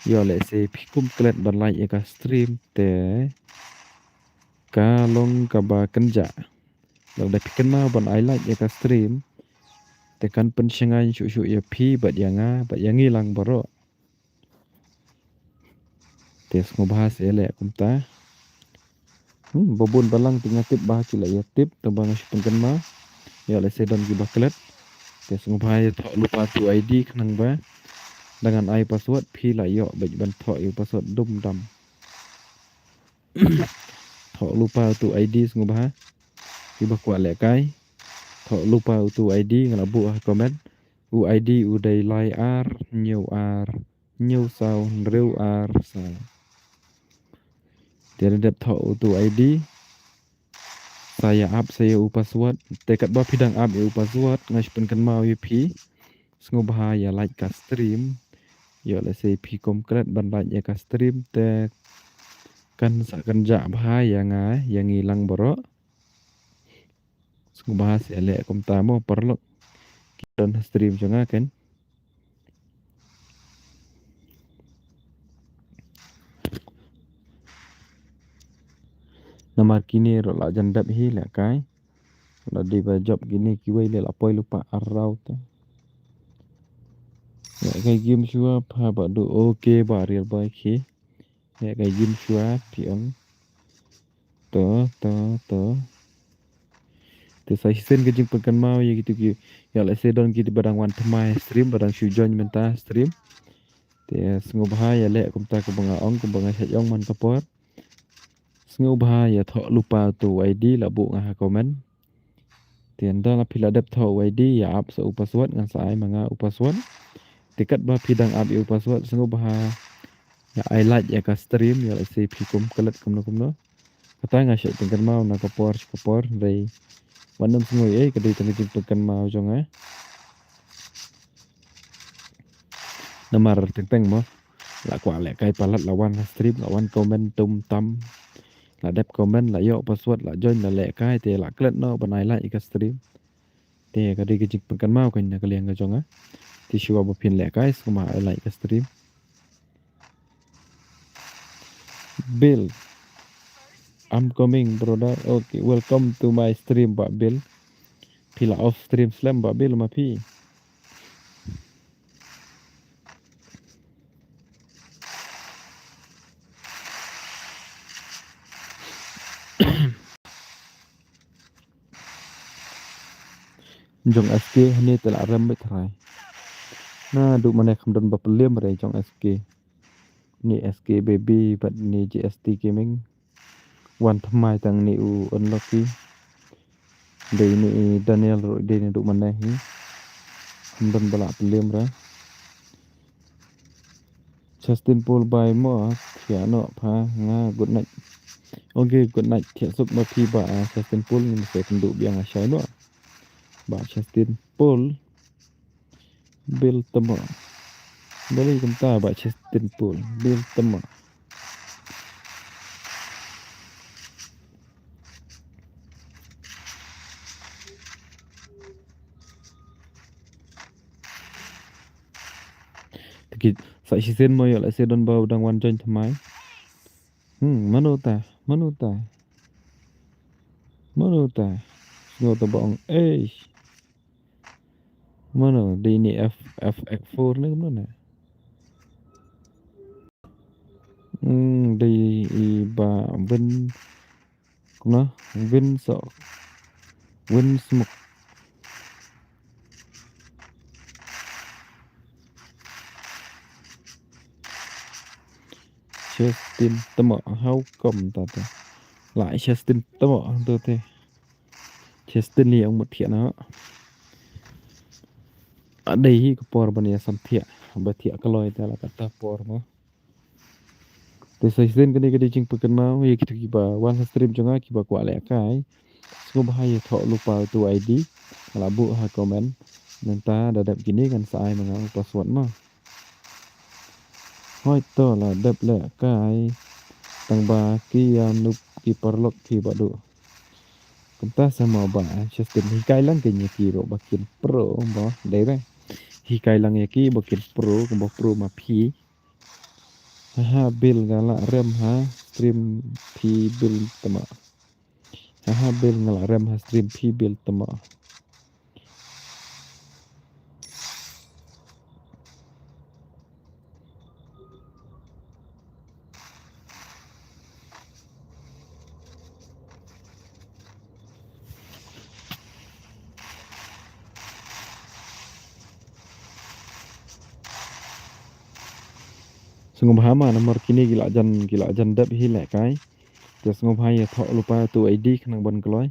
Ïoh lehse phi kum klet ban lait ïa ka stream te ka long kaba kynjah. Lada phi kynmaw ban ai lait ïa ka stream te kan pynshngaiñ shuh shuh ïa phi bad ïa nga bad ïa ngi lang baroh. Te sngewbha sa leh kumta. Hmm, ba bun balang te nga tip ba ki la ïa tip, te ba nga shu pynkynmaw. Ïoh lehse don kiba klet. Te sngewbha ïa thoh lypa utu u I D khnang ba da ngan ai password phi la ïoh bad ban thoh ïa u password dum dam. Thoh lypa utu u I D sngewbha. Kiba kwah lehkai. Thoh lypa utu u I D nga la buh ha comment. U I D u dei lai ar hynñiew ar hynñiew saw hynriew ar saw. Te da dep thoh utu u I D. Sa ïa ap sa ïa u password. Te katba phi dang ap ïa u password nga shu pynkynmaw ïa phi. Sngewbha ïa lait ka stream. Ïoh lehse phi kum klet ban lait ïa ka stream te kan sa kynjah bha ïa nga ïa ngi lang baroh. Sngewbha sa leh kumta mo paralok. Ki don ha stream jong nga kein. Namar kine ruh la jan dep hi lehkai. La dei ba jop kine kiwei leh la poi lypa ar raw te. Lehkai game shuwa pha ba du okay ba riel ba ki. Lehkai game shuwa phi ong. To, to, to. Te sa shisien ka jingpynkynmaw ïa kito ki, ïa lehse don kito ba dang wan thymmai stream, ba dang shu join mynta stream. Te sngewbha ïa leh kumta kumba nga ong, kumba nga shait ong man ka por. Sngewbha ïa thoh lypa utu u I D la buh nga ha comment. Te ynda la phi la dep thoh u I D ïa ap sa u password ngan sa ai ma nga u password. Te katba phi dang ap ïa u password sngewbha ïa ai lait ïa ka stream ïoh lehse phi kum klet kumno kumno. Kata nga shait pynkynmaw na ka por sha ka por hynrei wat nym sngew ei, ka dei tang ka jingpynkynmaw jong nga. Namar teng teng mo la kwah lehkai palat la wan ha stream, la wan comment tum tam. La dep comment, la ïoh password, la join, la lehkai te la klet noh ban ai lait ïa ka stream. Te ka dei ka jingpynkynmaw kein na ka liang ka jong nga. Te shuwa ba phin lehkai sngewbha ai lait ïa ka stream. Bill. I'm coming, brother. Okay, welcome to my stream, Bah Bill. Phi la off stream slem Bah Bill ma phi. Jong S K hangne te la rem beit tharai. Naduh mynne kham don ba pylliam re jong S K. Ni S K Baby bad ni J S T Gaming. Wan thymmai tang ni u Unlucky. Dei ni i Daniel ruh dei naduh mynne hi. Kham don ba la pylliam re. Justin Paul bai mo, thiah noh pha nga, good night. Okay, good night, thiah suk ma phi Bah, ah, Justin Paul, ngin sa ïakynduh biang lashai noh. Bah Justin Paul, Bill Tamo. Balei kumta Bah Justin Paul, Bill Tamo. Te ki sa shisien mo ïoh lehse don ba u dang wan join thymmai. Hmm, mano ta, mano ta. Mano ta. Sngew ta ba ong, eish. Mano, dei ni F, F X four ne kumno ne? Hmm, dei i Bah Win. Kumno? Win so. Win Smoke. Justin Tamo, how come ta te? La Justin Tamo, tu te. Justin ni ong mut thiah noh. A dei hi ka por ban ïa sam thiah, ba thiah kloi te la kata por mo. Te sa shisien kane ka dei jingpynkynmaw ïa kito kiba wan ha stream jong nga kiba kwah lehkai. Sngewbha ïathoh lypa uto u I D. Nga la buh ha comment. Nangta da dep kine ngan sa ai ma nga u password mo. Hooid to la dep lehkai. Tang ba ki ïa noob ki paralok kiba duh. Kumta sa mo Bah Justin, hikai lang kein ïa ki ruh ba kin pro mo, dei re. Hikai lang ïa ki ba kin pro, kumba pro ma phi. Haha Bill nga la rem ha stream phi Bill Tamo. Haha Bill nga la rem ha stream phi Bill Tamo. Sngewbha ma namar kine ki la jan, ki la jan dep hi lehkai. Te sngewbha ïathoh lypa uto u I D khnang ban kloi.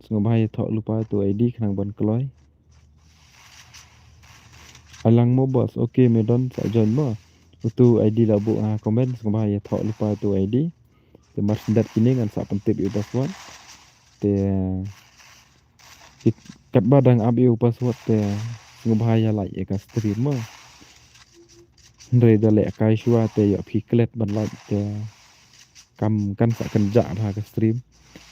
Sngewbha ïathoh lypa uto u I D khnang ban kloi. Ai lang mo boss, okay me don sa join mo. Uto u I D la buh ha comment, sngewbha ïathoh lypa uto u I D. Te mar shu dep kine ngan sa pyntip ïa u password. Te ki, katba dang ap ïa u password te sngewbha ïa like ïa ka stream mo. Hynrei da lehkai shuwa te ïoh phi klet ban like te kam kan sa kynjah bha ka stream.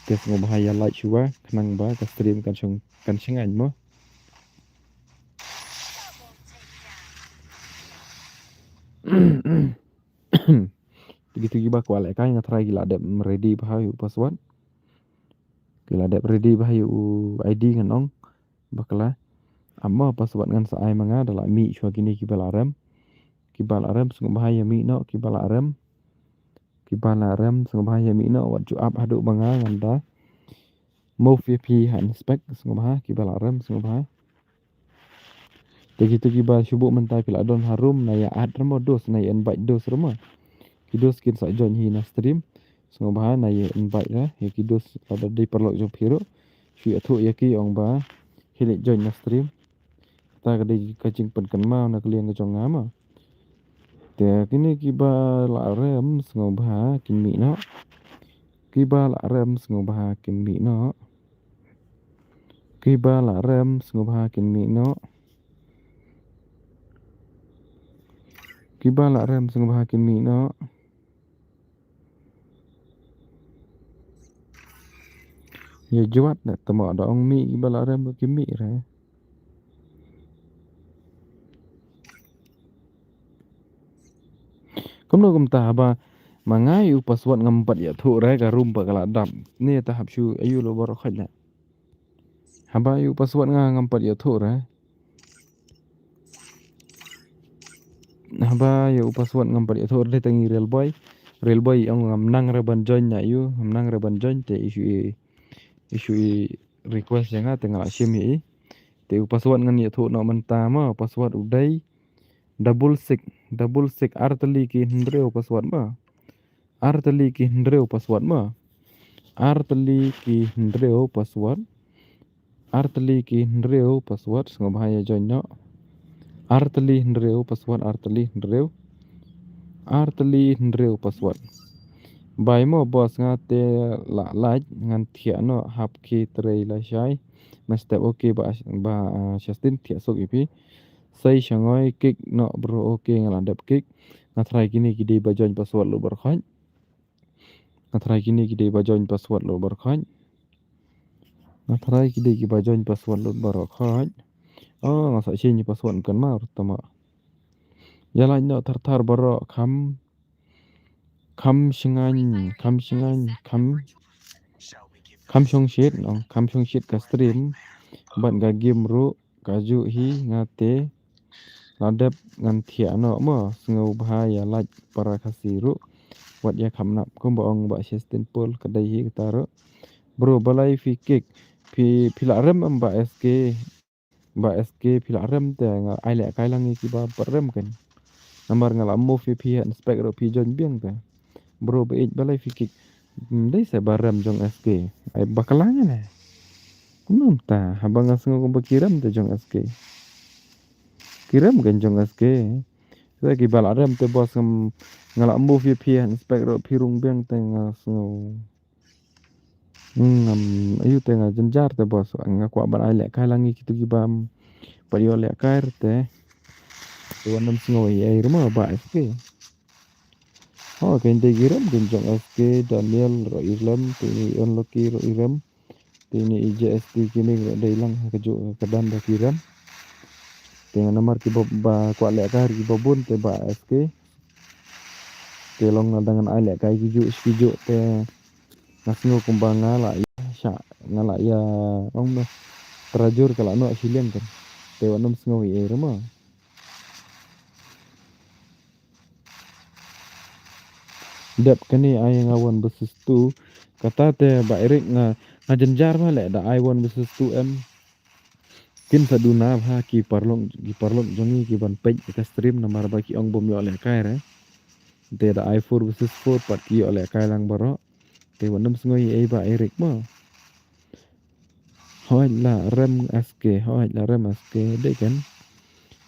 Te sngewbha ïa like shuwa khnang ba ka stream kan shong, kan shngaiñ mo. Te kito kiba kwah lehkai nga tharai ki la dep ready bha ïa u password. Ki la dep ready bha ïa u I D ngan ong. Bakla. Ap mo password ngan sa ai ma nga da la mih shuwa kine kiba la rem. Kiba la rem sngewbha ïa mih noh kiba la rem. Kiba la rem sngewbha ïa mih noh wat ju ap haduh ba nga ngan da move ïa phi ha inspect sngewbha kiba la rem sngewbha. Te kito kiba shu buh mynta phi la don ha room na ïa add ruh mo dos na ïa invite dos ruh mo. Ki dos kin sa join hi na stream. Sngewbha na ïa invite ra ïa ki dos lada dei paralok jong phi ruh. Shu ïathuh ïa ki ong ba hi leit join na stream. Kata ka dei ka jingpynkynmaw na ka liang ka jong nga mo. Te kine kiba la rem sngewbha kin mih noh. Kiba la rem sngewbha kin mih noh. Kiba la rem sngewbha kin mih noh. Kiba la rem sngewbha kin mih noh. Ïa jwat na tama da ong mih kiba la rem ba kin mih re. Kumno kumta haba ma nga ïa u password ngam pat ïathuh re ka room ba ka la dap. Ni ta hap shu ayu lo baroh khoit na. Haba ïa u password nga ngam pat ïathuh re. Haba ïa u password ngam pat ïathuh re, tang i Realboy. Realboy ong ngam nang re ban join na ïa u, ngam nang re ban join te i shu i, i shu i request ïa nga te nga la shim ïa i. Te u password ngan ïathuh noh mynta mo, password u dei double six, double six, artylli ki hynriew password mo. Artylli ki hynriew password mo. Artylli ki hynriew password. Artylli ki hynriew password, sngewbha ïa join noh. Artylli hynriew password, artylli hynriew. Artylli hynriew password. Bye mo boss, nga te la lait, ngan thiah noh hap ki trei lashai. Mynstep okay bah, bah, ah, Justin, thiah suk ïa phi. Sei shangoi kick noh bro, okay nga la dep kick. Nga try kine ki dei ba join password lut baroh khoit. Nga try kine ki dei ba join password lut baroh khoit. Nga try ki dei ki ba join password lut baroh khoit. Oh, nga sa change password kan ma ruh tama. Ïa lait noh thar thar baroh kham, kham shngaiñ, kham shngaiñ, kham, kham shongshit, oh, kham shongshit ka stream. Bad ka game ruh kajuh hi, nga te la dep ngan thiah noh mo, sngewbha ïa lait para Khasi ruh. Wat ïa kham nap kumba ong bah Justin Paul, ka dei hi kata ruh. Bro, balei phi kick? Phi, phi la rem em bah S K? Bah S K, phi la rem te nga ai lehkai lang ïa kiba pat rem kan. Namar nga la move ïa phi, inspect ruh phi join biang te. Bro, ba ïeit balei phi kick? Hmm, dei sa ba rem jong S K. Ai ba klang ne. Kumno mynta, haba nga sngew kumba ki rem te jong S K. Ki rem kan jong S K. Sa kiba la rem te boss ngam, nga la move ïa phi, inspect ruh phi rung biang te nga sngew. Hmm, ngam, ayu te nga jynjar te boss, nga kwah ban ai lehkai lang ïa kitu ki bym pat ïoh lehkai te. Te wan ym sngew ei ei ruh mo bah S K. Ho, kein te ki rem kein jong S K, Daniel ruh i rem, te ini i Unlucky ruh i rem, te ini i J S T Gaming ruh dei lang ha kajuh ka dang da ki rem. Te nga namar kiba, ba kwah lehkai kiba bun te bah S K. Te long nga dang ai lehkai kijuh kijuh te nga sngew kumba nga la ïa sha, nga la ïa ong noh. Trajur ka la noh shiliang kan. Te wan ym sngew ei ei ruh mo. Dep kane ai nga one versus two. Kata te bah Eric nga, nga jynjar bha leh da ai one versus two em. Kin sa duna bha ki paralok, ki paralok jong ngi ki ban peit ka stream namar ba ki ong bym ïoh lehkai re. Te da ai four versus four pat ki ïoh lehkai lang baroh. Te wan ym sngew ei ei bah Eric mo. Hooid la rem S K, hooid la rem S K, dei kan.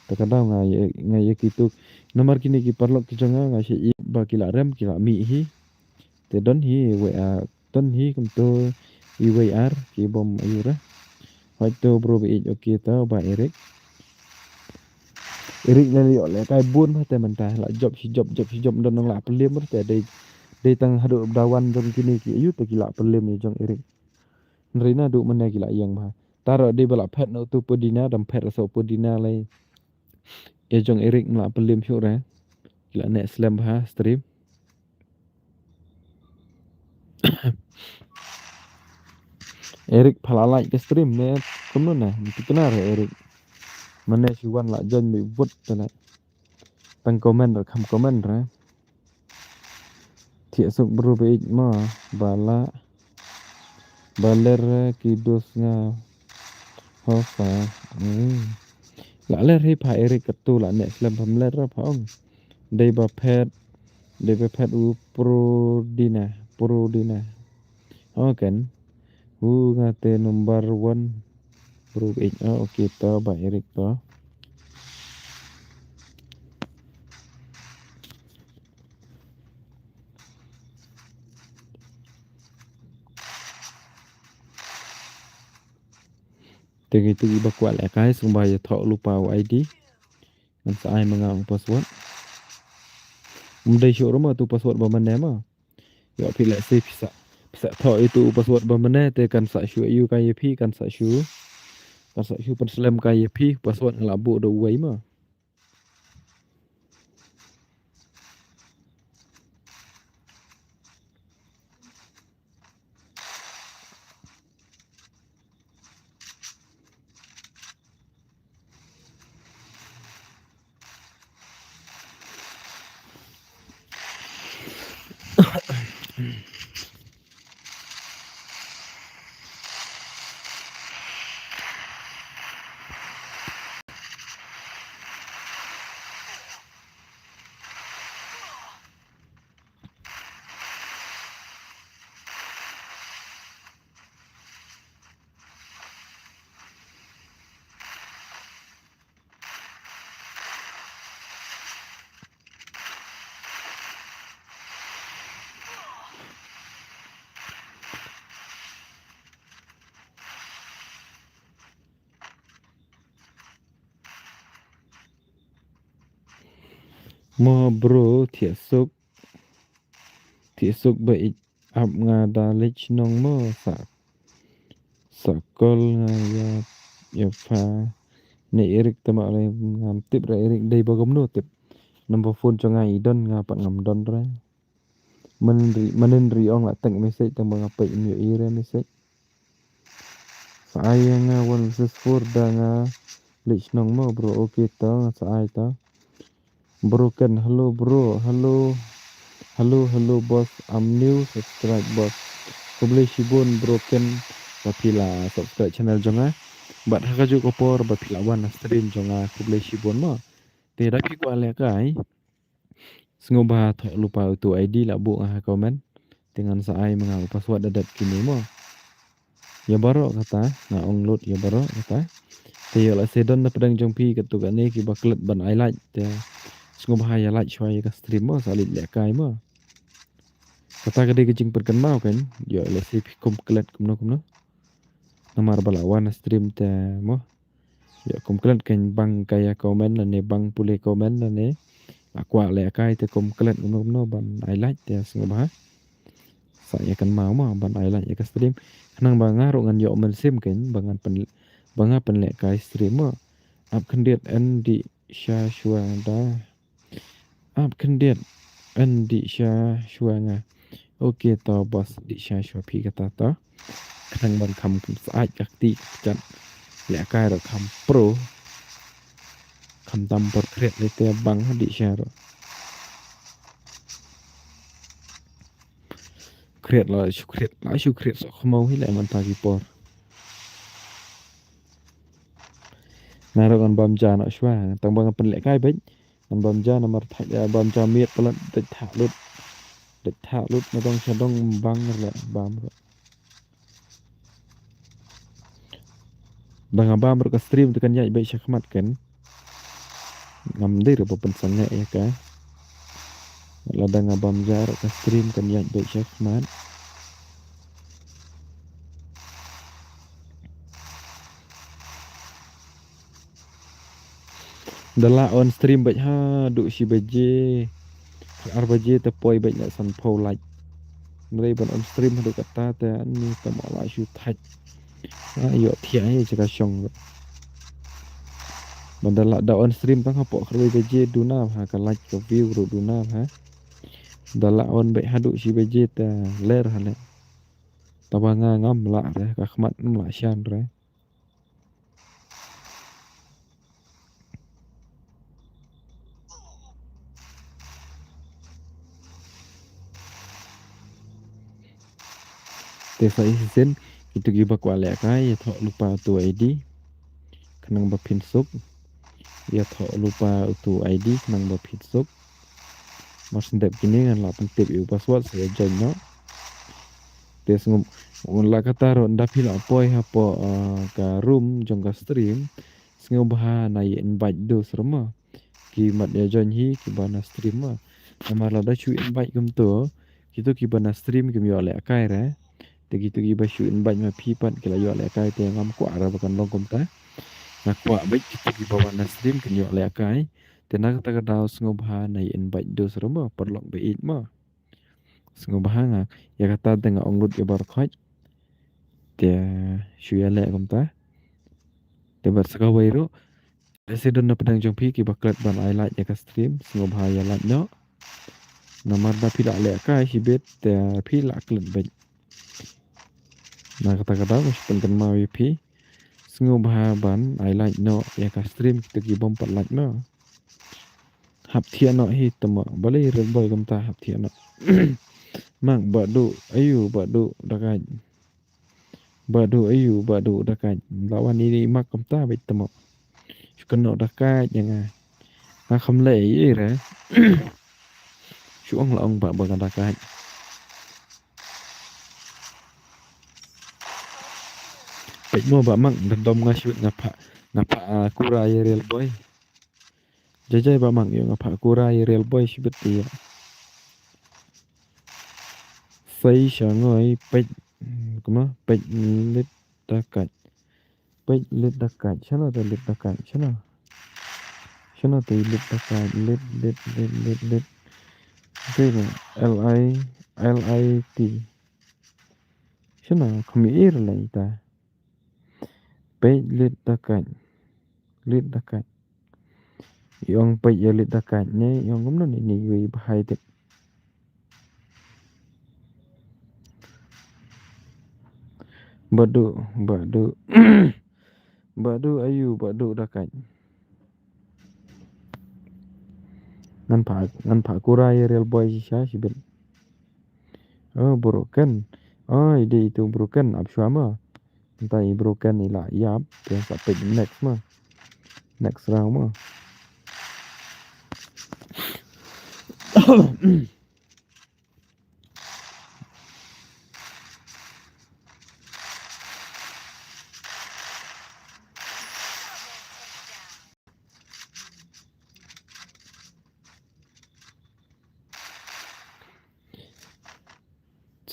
Te ka daw nga ïa, nga ïa kitu. Namar kine ki paralok ki jong nga, nga shu ïohi ba ki la rem, ki la mih hi. Te don hi wei ar, don hi kumto iwei ar ki bym ïoh re. Hooid to bro ba ïeit, okay to bah Eric. Eric la ïoh lehkai bun bha te mynta, la jop shi jop, jop shi jop, don nang la pynlem re te dei, dei tang haduh da wan jong kine ki ayu te ki la pynlem ïa jong Eric. Hynrei naduh mynne ki la ïeng bha. Tara dei ba la phet noh tu pudina, dang phet ra soh pudina lei. Ïa jong Eric ym la pynlem shuh re. Ki la neh slem bha stream. Eric pha la like ka stream ne kumno ne, mynta kane re Eric. Mynne shu wan la join mih wut te leh. Tang comment re kham comment re. Thiah suk bro ba ïeit mo, ba la, ba ler ki dos nga ho pha. Hmm. La ler hi pha Eric katu la neh slem pham ler pha ong. Dei ba phet, dei ba phet u pro dina, pro dina. Ho kan. U nga te number one. Pro ba ïeit, ah, okay to bah Eric to. Te ngi tu ba kwah lehkai sngewbha ïa thoh lypa u I D. Ngan sa ai ma nga u password. Um dei shuh ruh ma tu password ba mynne ma. Ïoh phi lehse phi sa, phi sa thoh ïa tu u password ba mynne te kan sa shu ïoh kai ïa phi, kan sa shu, kan sa shu pynslem kai ïa phi, password nga la buh da uwei ma. Mo bro, thiah suk. Thiah suk ba ïeit ap nga da leit shnong mo sa. Sa kol nga ïa, ïa pha. Ne Eric te ma le ngam tip re Eric dei ba kumno tip. Number phone jong nga i don nga pat ngam don re. Manin ri, manin ri ong la teng message tang ba nga peit ym ïohi re message. Sa ai ïa nga one versus four da nga leit shnong mo bro. Okay to nga sa ai to. Bro Ken, hello bro, hello. Hello, hello boss, I'm new subscribe boss. Khublei shibun bro Ken, ba phi la subscribe channel jong nga. Bad ha kajuh ka por ba phi la wan na stream jong nga, khublei shibun mo. Te da phi kwah lehkai, sngewbha thoh lypa uto I D la buh nga ha comment. Te ngan sa ai ma nga u password da dep kine mo. Ïa baroh kata, nga ong lut ïa baroh kata. Te ïoh lehse don na pdeng jong phi katto katne kiba klet ban ai like te sngewbha ïa like shuwa ïa ka stream mo, sa leit lehkai mo. Kata ka dei ka jingpynkynmaw kan, ïoh lehse phi kum klet kumno kumno. Namar ba la wan na stream te mo. Ïoh kum klet kan bang ka ïa comment lane bang pule comment lane. La kwah lehkai te kum klet kumno kumno ban ai like te sngewbha. Sa ïa kynmaw mo ban ai like ïa ka stream. Khnang ba nga ruh ngan ïoh mynsiem kan ba ngan pyn, ba nga pynlehkai stream mo. Ap khyndiat yn dih sha shuwa da. Ap khyndiat yn dih sha shuwa nga. Okay to boss, dih sha shuwa phi kata to. Khnang ban kham syaid ka kti ka kjat. Lehkai ruh kham pro. Kham tam por khriat lei te bang ha dih sha ruh. Khriat la shu khriat la shu khriat soh khmaw hi leh mynta ki por. Nga ruh ngan bam ja noh shuwa tang ba ngan pynlehkai beit. Ngan bam ja namar thait, eh, bam ja miet palat dei thah lut. Dei thah lut na dong sha dong bang leh bam ruh. Da nga bam ruh ka stream te kan ïaid beit sha khmat kan. Ngam dei ruh ba pynsangeh ïa ka. Lada nga bam ja ruh ka stream kan ïaid beit sha khmat. Da la on stream beit haduh shi baje. Ar baje te poi beit na sanphew like. Hynrei ban on stream haduh katta te ani te ma la shu thait. Ah, ïoh thiah hi jaka shong. Ban da la da on stream tang hapoh kharwei baje duna ha ka like ka view ruh duna ha. Da la on beit haduh shi baje te ler ha le. Taba nga ngam lah re ka khmat ngam lah shan re. Te sa shisien kito kiba kwah lehkai ïa thoh lypa uto I D. Khnang ba phin suk ïa thoh lypa uto I D khnang ba phin suk. Mar shu dep kine ngan lah pyntip ïa u password sa ïa join noh. Te sngewbha la kata ruh nda phi la poi hapoh, ah, ka room jong ka stream. Sngewbha na ïa invite dos ruh mo. Ki mat ïa join hi kiba na stream mo. Namar lada shu invite kumto kito kiba na stream kim ïoh lehkai re. Te kito kiba shu invite ma phi pat ki la ïoh lehkai te ngam kwah re ba kan long kumta. Nga kwah beit kito kiba wan na stream kin ïoh lehkai. Te na kata ka daw sngewbha na ïa invite dos ruh mo, paralok ba ïeit mo. Sngewbha nga ïa kata te nga ong lut ïa baroh khoit. Te shu ïaleh kumta. Te bad sa kawei ruh, lehse don na pdeng jong phi kiba klet ban ai like ïa ka stream, sngewbha ïa like noh. Namar da phi la lehkai shibit te phi la klet beit. Na kata ka daw nga shu pynkynmaw ïa phi. Sngewbha ban ai like noh ïa ka stream kito kibym pat like noh. Hap thiah noh hi tama balei Real Boy kumta hap thiah noh. Mak ba du ayu ba du da kait. Ba du ayu ba du da kait. La wan ini mak kumta beit tama. Shu kynnoh da kait ïa nga. Nga kham leh ei ei re. Shu ong la ong ba ba nga da kait. Peit mo ba mang da dom nga shu nga pha nga pha, ah, kura ïa Real Boy. Jai jai ba mang ïa nga pha kura ïa Real Boy shibit ïa. Sei sha ngoi peit, hmm, kuma peit lit da kait. Peit lit da kait shano da lit da kait shano. Shano te lit da ka, lit, lit, lit, lit, lit. Te ne, L I, L I T. Shano, kham ïohi re lai ta. Peit lit da ka. Lit da ka. Ïong peit ïa lit da ka ne, ïong kumno ne, ne, iwei bha ïa te. Badu, badu. Badu ayu, badu da ka. Ngan pha, ngan pha kura ïa Real Boy shisha shibit. Oh, broken. Oh, ide itu broken, ap shwa ma. Nta i broken i la ïap, te sa peit next ma. Next round ma.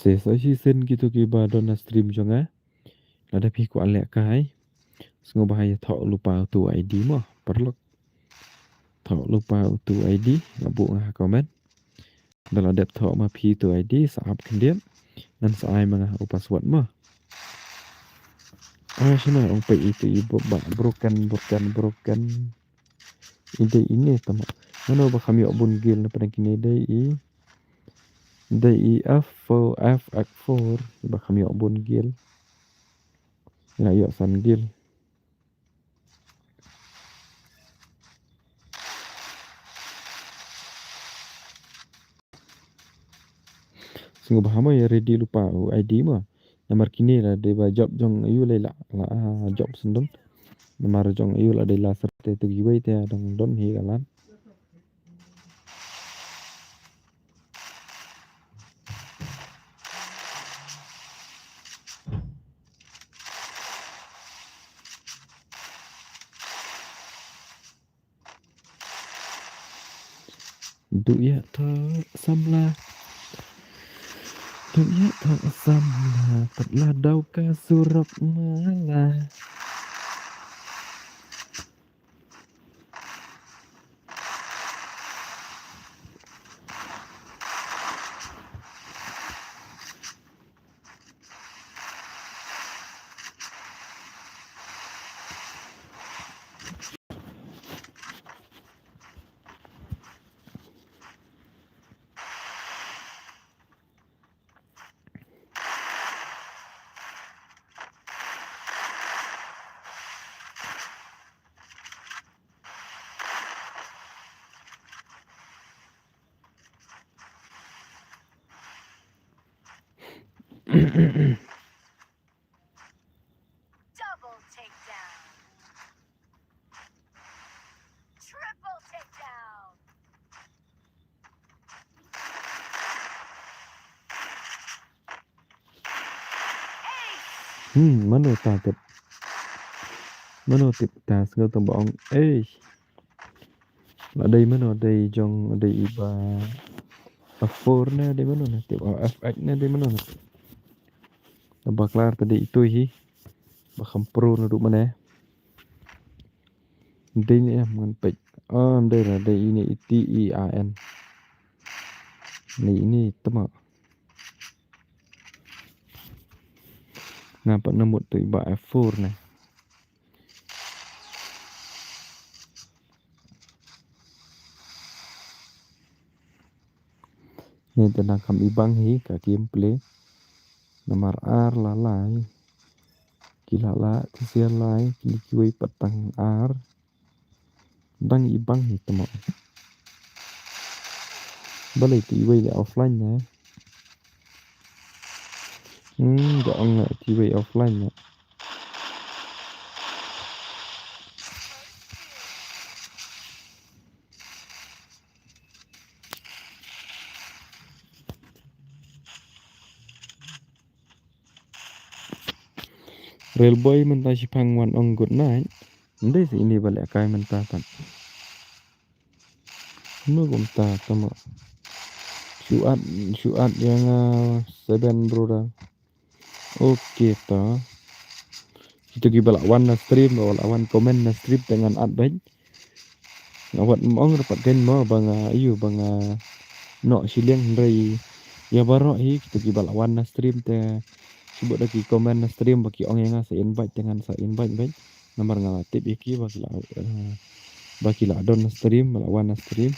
Sa shisien kito kiba don ha stream jong nga. Lada phi kwah lehkai, sngewbha ïa thoh lypa uto u I D mo, paralok. Thoh lypa uto u I D, nga buh nga ha comment. Lada dep thoh ma phi uto u I D, sa ap khyndiat. Ngan sa ai ma nga u password mo. Ah, shano ong peit ito i ba, ba, broken, broken, broken. I dei ine tama. Mano ba kham ïoh bun gil na pdeng kine dei i. Dei i F four, F X four, ba kham ïoh bun gil. Nga ïoh san gil. Sngewbha mo ïa ready lypa u I D mo. Namar kine la dei ba job jong ayu lei la, la, ah, job sendon. Namar jong ayu la dei la serte tu giwei te dong don hi galan. Duh ïa thoh samla. Duh ïa thoh samla. Pat la daw ka surok mala. Double takedown. Triple takedown. Hmm, mano ta tip? Mano tip ta sngewthuh ba ong, eh. La dei mano, dei jong, dei i ba F four ne, dei mano ne, tip, oh, F X ne, dei mano ne. Ba klar ta dei itu hi. Ba kham pro naduh mane. Dei ne em ngan peit. Oh, dei la, dei ine i T E A N. Dei ine tama. Nga pat na mut tu i ba F four ne. Ni te nang kham ibang hi ka gameplay. Namar ar la lai. Ki la la, ki sia lai, ki kiwei pat tang ar. Dang ibang hi tama. Balei te iwei le offline ne. Hmm, ga ong ne te iwei offline ne. Railboy mynta shipang wan ong good night. Ndei sa ini ba lehkai mynta tan. Kumno kumta tama. Shu add, shu add ïa nga seven brother. Okay ta. Kito kiba la wan na stream, ba la wan comment na stream te ngan add beit. Nga wat ym ong ruh pat kein mo ba nga ïoh ba nga noh shiliang, hynrei ïa baroh hi kito kiba la wan na stream te, shu bud da ki comment na stream ba ki ong ïa nga sa invite te ngan sa invite beit. Namar nga la tip ïa ki ba ki la, eh, ba ki la don na stream, ba la wan na stream.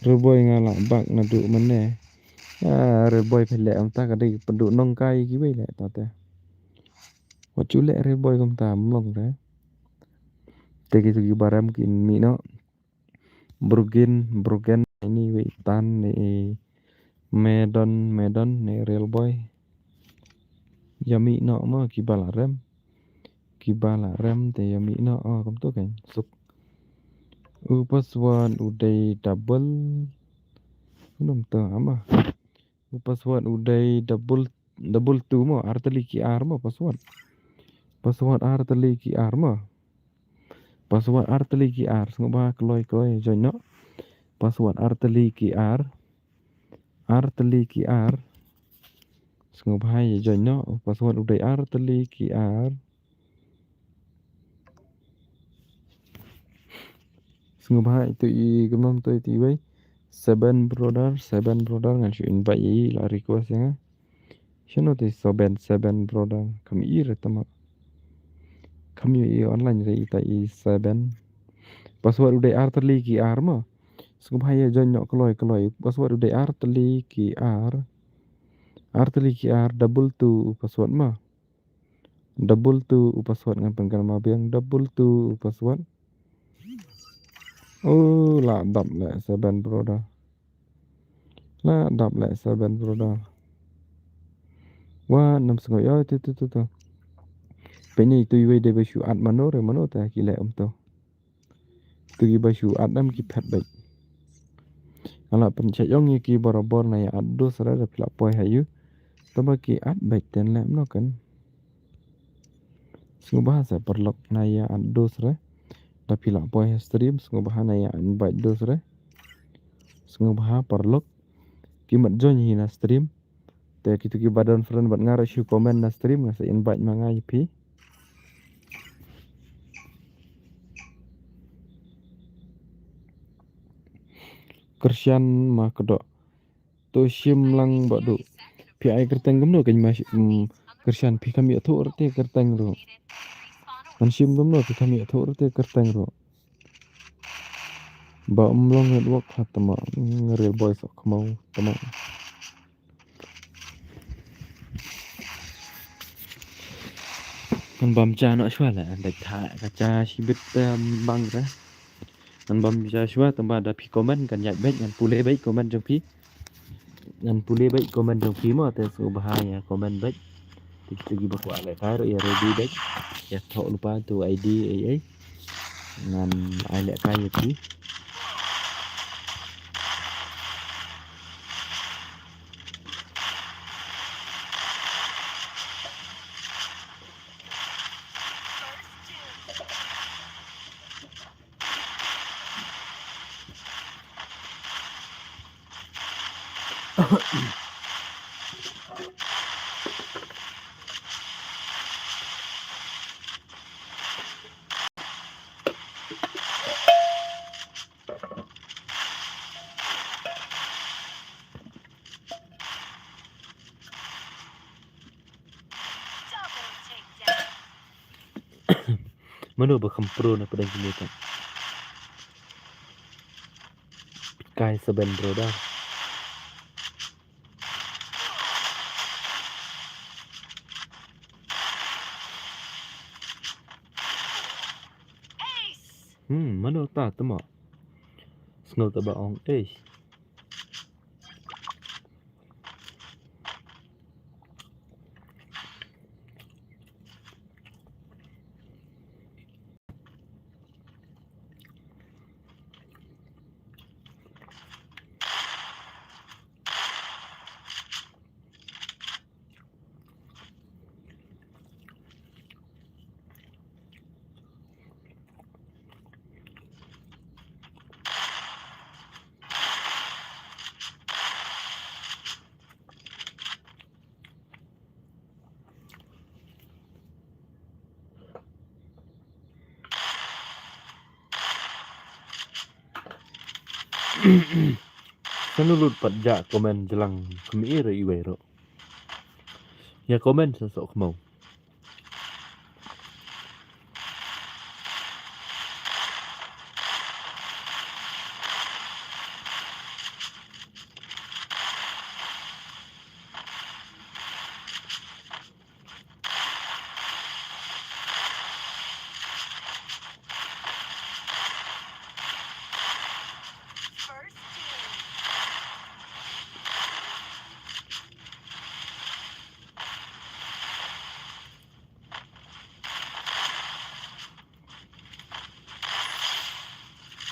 Reboy nga la bak naduh mynne. Ah, Reboy phi leh kumta ka dei pynduh nongkai kiwei leh ta te. Wat shu leh Reboy kumta, ym long re. Te kito kiba rem kin mih noh. Brugin, Brugen, ini wei tan ni Medon, Medon ni Reboy. Ïa mih noh mo kiba la rem. Kiba la rem te ïa mih noh, oh, kumto kein. Suk. U password u dei double. Kumto ama. U password u dei double, double two mo, ar tylli ki ar mo password. Password ar tylli ki ar mo. Password ar tylli ki ar, sngewbha kloi kloi join noh. Password ar tylli ki ar. Ar tylli ki ar. Sngewbha ïa join noh. Password u dei ar tylli ki ar. Sngewbha ito i kumno to ito i wei. Seven brother, seven brother ngan shu invite i la request ïa nga. Shano te seven, seven brother. Kam i re tama. Kam i online re ita i seven. Password u dei ar tylli ki ar mo. Sngewbha ïa join noh kloi kloi. Password u dei ar tylli ki ar. Ar tylli ki ar double two u password mo. Double two u password ngan pynkan ma biang, double two u password. Oh, la dap leh seven brother. La dap leh seven brother. Wa nam sngew ïa tu tu tu tu. Pynïaid tu iwei dei ba shu add mano re mano ta ki leh um tu. Tu kiba shu add em ki phet beit. Nga la pynshah ïong ïa ki barabor na ïa add dos re da phi la poi ha ïu. Tangba ki add beit ten leh mano kan. Sngewbha sa paralok na ïa add dos re. Da phi la poi ha stream sngewbha na ïa invite dos re. Sngewbha paralok. Ki mat join hi na stream. Te kito kiba don friend bad nga ruh shu comment na stream nga sa invite ma nga ïa phi. Kyrshan ma kdoh. To shim lang ba duh. Phi ai kyrteng kumno kein ma, mm, Kyrshan phi kham ïathuh rte kyrteng ruh. Ngan shim kumno phi kham ïathuh rte kyrteng ruh. Ba ym long network ha tama, mm, Real Boy sok khmau tama. Ngan bam ja noh shuwa la, dei tha ka ja shibit, em, bang re. Ngan bam ja shuwa tangba da phi comment kan ïaid beit ngan pule beit comment jong phi. Ngan pule beit comment jong phi mo te sngewbha ïa comment beit. Te kito kiba kwah lehkai ruh ïa ready beit. Ïa thoh lypa tu I D ei ei. Ngan ai lehkai ïa phi. Mano ba kham pro na pdeng kine ta. Kai seven brother. Hmm, mano ta tama. Sngew ta ba ong ace. Sanu lut pat ja comment jlang khmih re iwei ro. Ya comment sa sok khmau.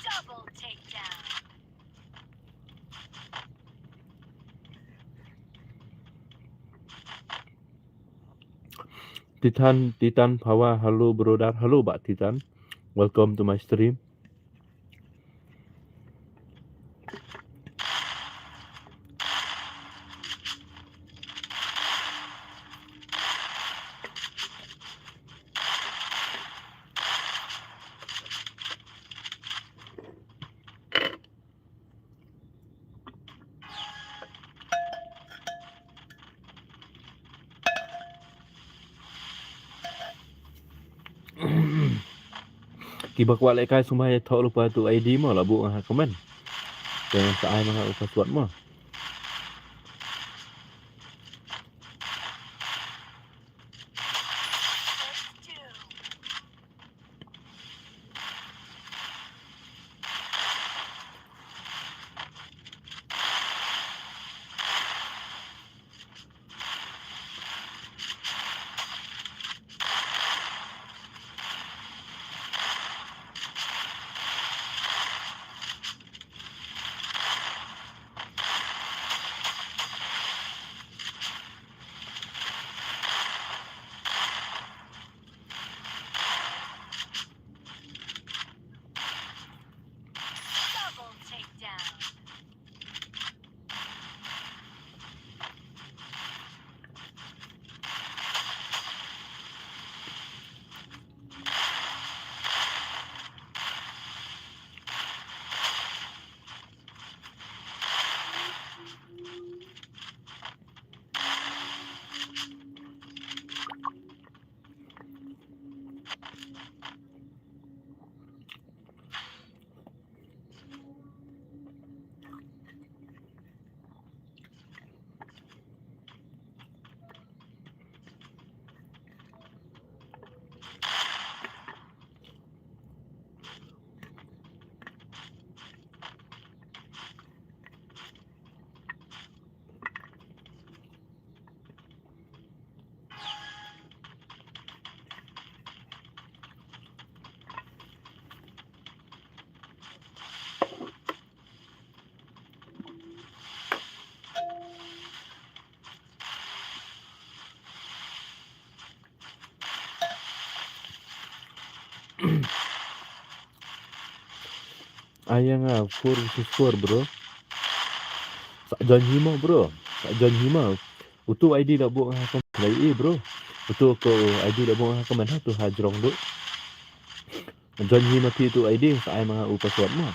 Double takedown. Titan, Titan Power, hello brother, hello Bah Titan. Welcome to my stream. Kiba kwah lehkai sngewbha ïathoh lypa tu ID mo, la buh nga ha comment. Te sa ai ma nga u password mo. Double takedown. Ai ïa nga four versus four, bro. Sa join hi mo, bro. Sa join hi mo. Utu ID da buh nga ha comment, bro. Utu ko ID da buh nga ha comment ha tu ha jrong du. Join hi ma phi tu ID, sa ai ma nga u password mo.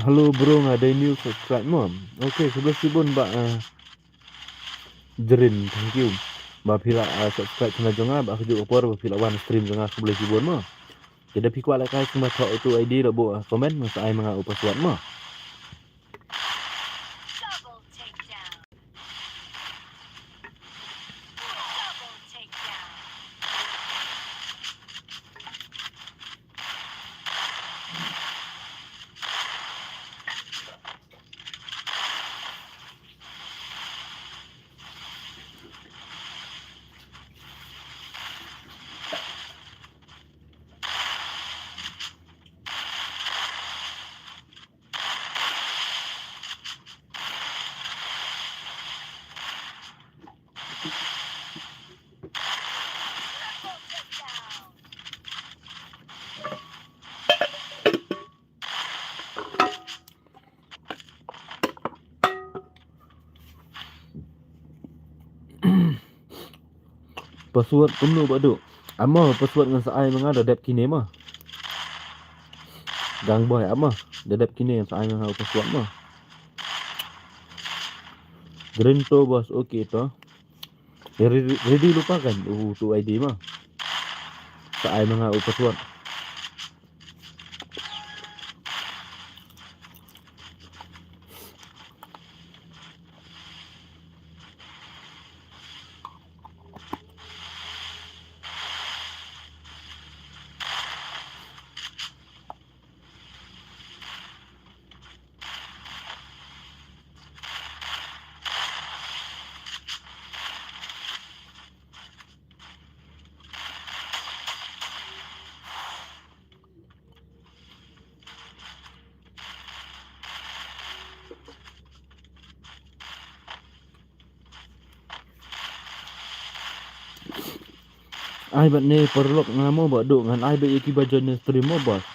Hello bro, nga dei new subscribe mo. Okay, khublei shibun bah, eh, Jrin, thank you. Ba phi la, eh, subscribe channel jong nga, ba ha kajuh ka por ba phi la wan stream jong nga, khublei shibun mo. Te da phi kwah lehkai sngewbha thoh utu ID da buh, eh, comment, nga sa ai ma nga u password mo. Double takedown. Double takedown. Password kumno Bah Duh? Amo password ngan sa ai ma nga da dep kine ma. Gang boy amo da dep kine ngan sa ai ma nga password ma. Green to boss, okay to. Ready, ready lupa kan? Uh, tu I D ma. Sa ai ma nga u password. Ai bad ne paralok nga mo Bah Duh, ngan ai bad ïa kiba join ïa stream mo boss.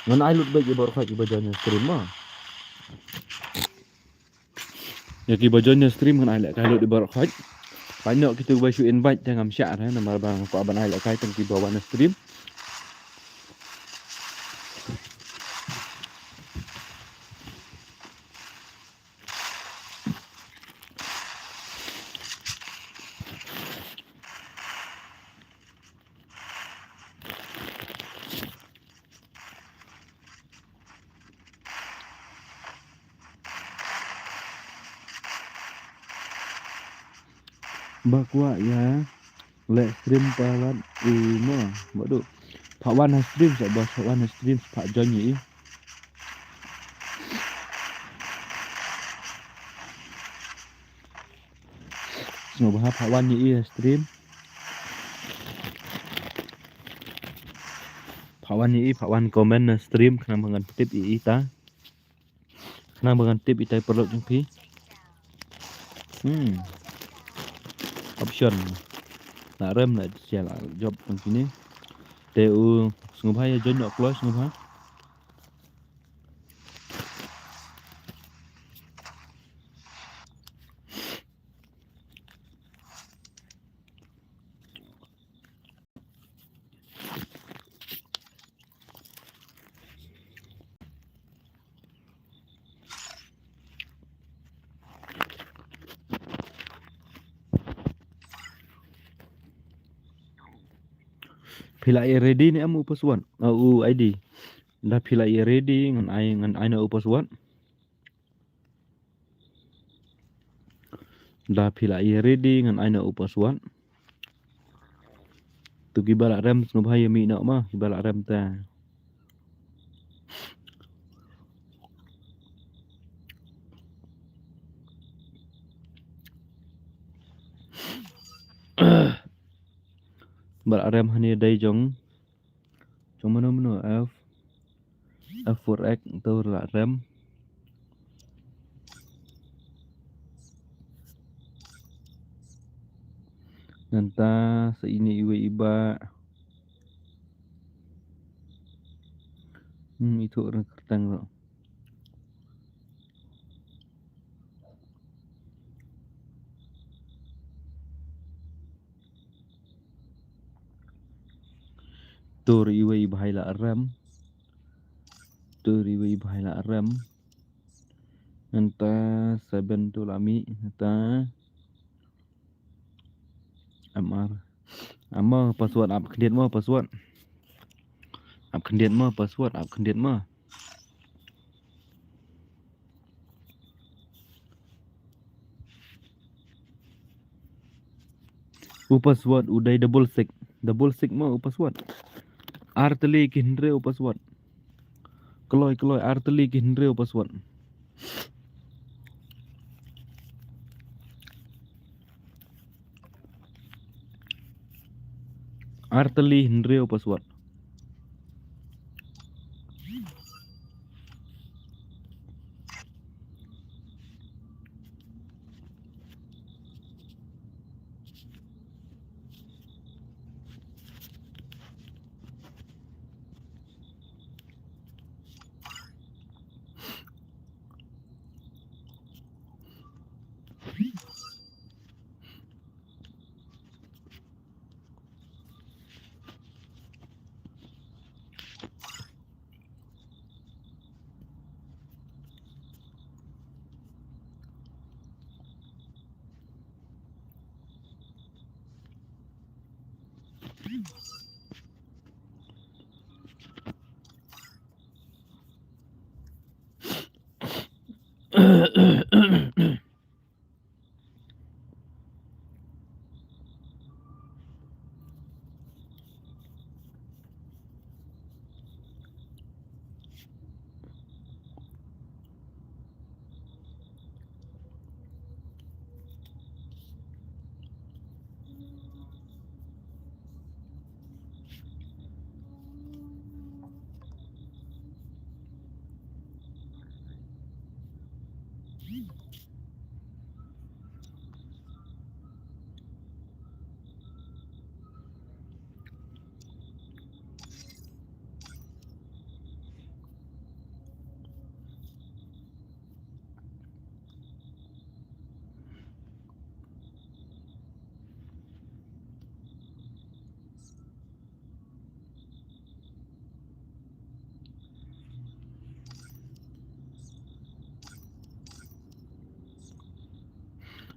Ngan ai lut bad ïa baroh kiba join ïa stream mo. Ïa kiba join ïa stream ngan ai lehkai lut ïa baroh. Pynïoh kito ba shu invite te ngam shah re namar ba nga kwah ban ai lehkai tang kiba wan ïa stream. Ba kwah ïa leh stream palat u mo Bah Duh. Pha wan ha stream sa boss, pha wan ha stream pha join ïa i. Sngewbha pha wan ïa i ha stream. Pha wan ïa i, pha wan comment na stream khnang ba ngan tip ïa i ta. Khnang ba ngan tip ïa i ta paralok jong phi. Hmm. Option. La rem la sia la jop tang kine. Te u sngewbha ïa join noh kloi sngewbha. Phi la ïa ready ne em u password? Ah, u I D. Da phi la ïa ready ngan ai, ngan ai na u password. Da phi la ïa ready ngan ai na u password. Tu kiba la rem sngewbha ïa mih noh ma kiba la rem ta. Ba la rem hani dei jong Jong mano mano F, F four X to la rem. Nanta sa ini iwe iba. Hmm, itu orang kertang tu. Tur iwei i bhai la rem. Tur iwei i bhai la rem. Nanta seven tu la mih nanta. M R. Amo password ap khyndiat mo password. Ap khyndiat mo password ap khyndiat mo. U password u dei double six. Double six mo u password. Artylli ki hynriew u password. Kloi kloi artylli ki hynriew u password. Artylli hynriew u password.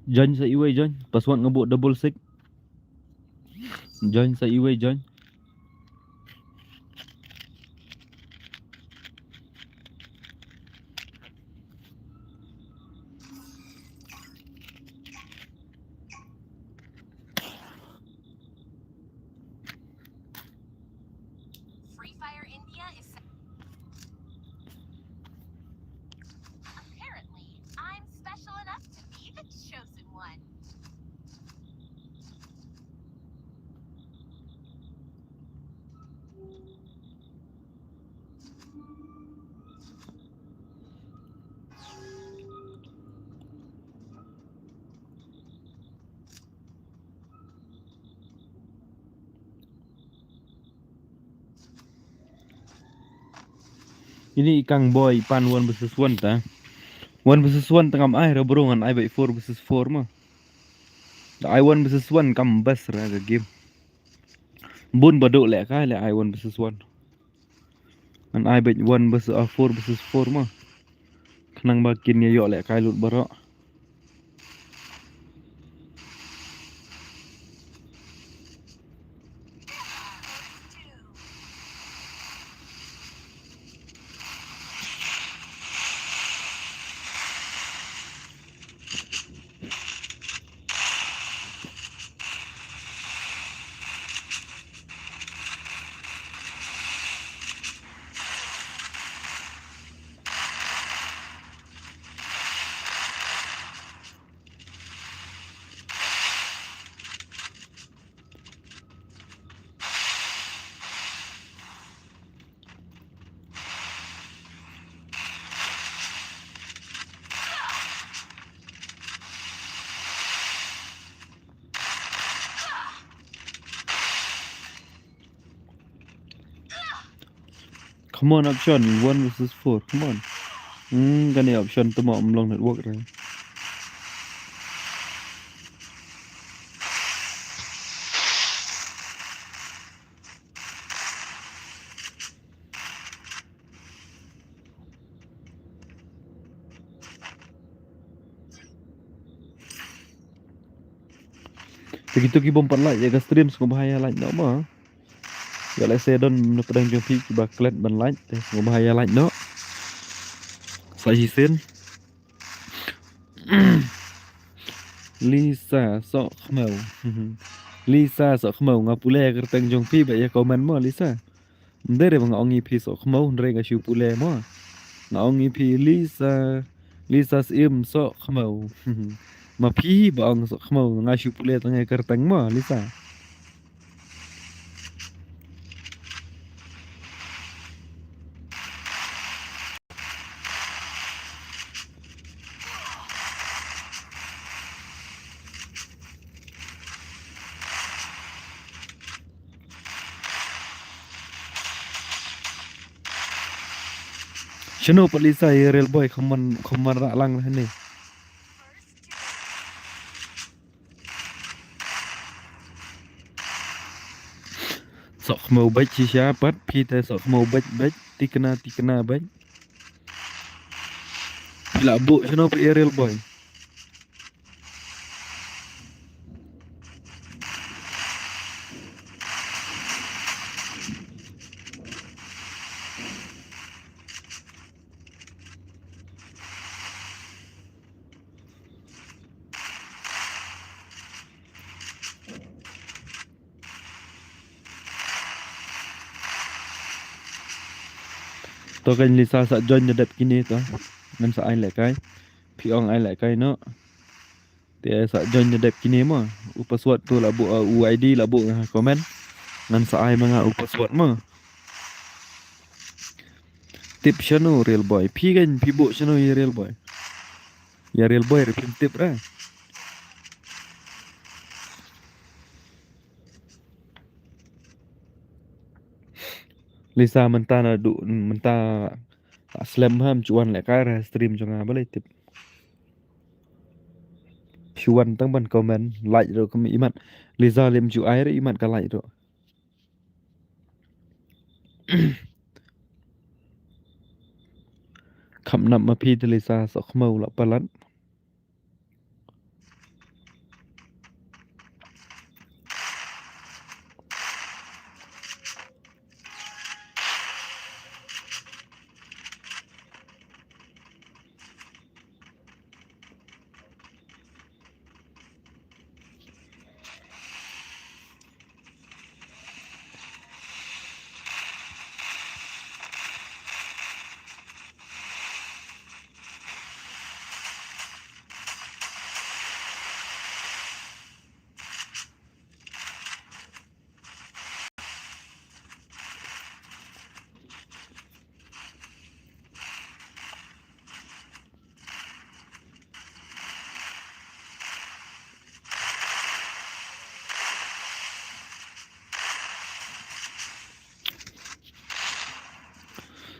Join sa iwei, join. Password nga buh double six. Join sa iwei, join. Free Fire India is. Apparently, I'm special enough to be the chosen one. Ini i kang boy pan one versus one ta. One versus one ta ngam ai ra bro, ngan ai beit four versus four ma. Da ai one versus one kam best ra ka game. Bun ba duk leh kai leh ai one versus one. Ngan ai beit one versus, ah, four versus four ma. Khnang ba kin ïa ïoh leh kai lut baroh. Come on, option, one versus four. Come on. Hmm, kane option tu ma ym long network re. Te kito ki bym pat like ïa ka stream, sngewbha ïa like noh ma. Ïa lehse don na pdeng jong phi kiba klet ban like, te sngewbha ïa like noh. Sa shisien. Lisa Sohkhmew. Lisa Sohkhmew, nga pule kyrteng jong phi bad ïa comment mo Lisa. Ym dei re ba nga ong ïa phi Sohkhmew, hynrei nga shu pule mo. Nga ong ïa phi Lisa, Lisa Syiem Sohkhmew. Ma phi ba ong Sohkhmew, nga shu pule tang ïa kyrteng mo Lisa. Shano pat Lisa ïa Real Boy, kham man, kham man rah lang hangne. Sohkhmew beit shisha pat, phi te Sohkhmew beit beit, tikna tikna beit. Phi la buh shano pat ïa Real Boy. To kan Lisa sa join da dep kine to. Ngan sa ai lehkai. Phi ong ai lehkai noh. Te sa join da dep kine mo. U password to la buh, uh, u I D la buh nga ha comment. Ngan sa ai ma nga u password mo. Tip shano Real Boy. Phi kan phi buh shano ïa Real Boy. Ïa Real Boy re phim tip re. Lisa mynta naduh mynta la slem ha, ym ju wan lehkai re stream jong nga, balei tip. Shu wan tang ban comment, like ruh kam imat. Lisa lem ju ai re imat ka like ruh. Kham nap ma phi te Lisa, soh khmew la palat.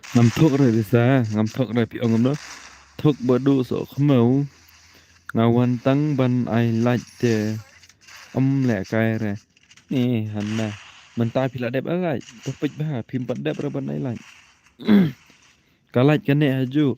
Ngam thok re Lisa, ngam thok re, phi ong ngam no. Thok ba duh soh khmew. Nga wan tang ban ai like te ym lehkai re. Ni hangne. Mynta phi la dep ai like. To peit bha, phim pat dep re ban ai like. Ka like kane ha ju.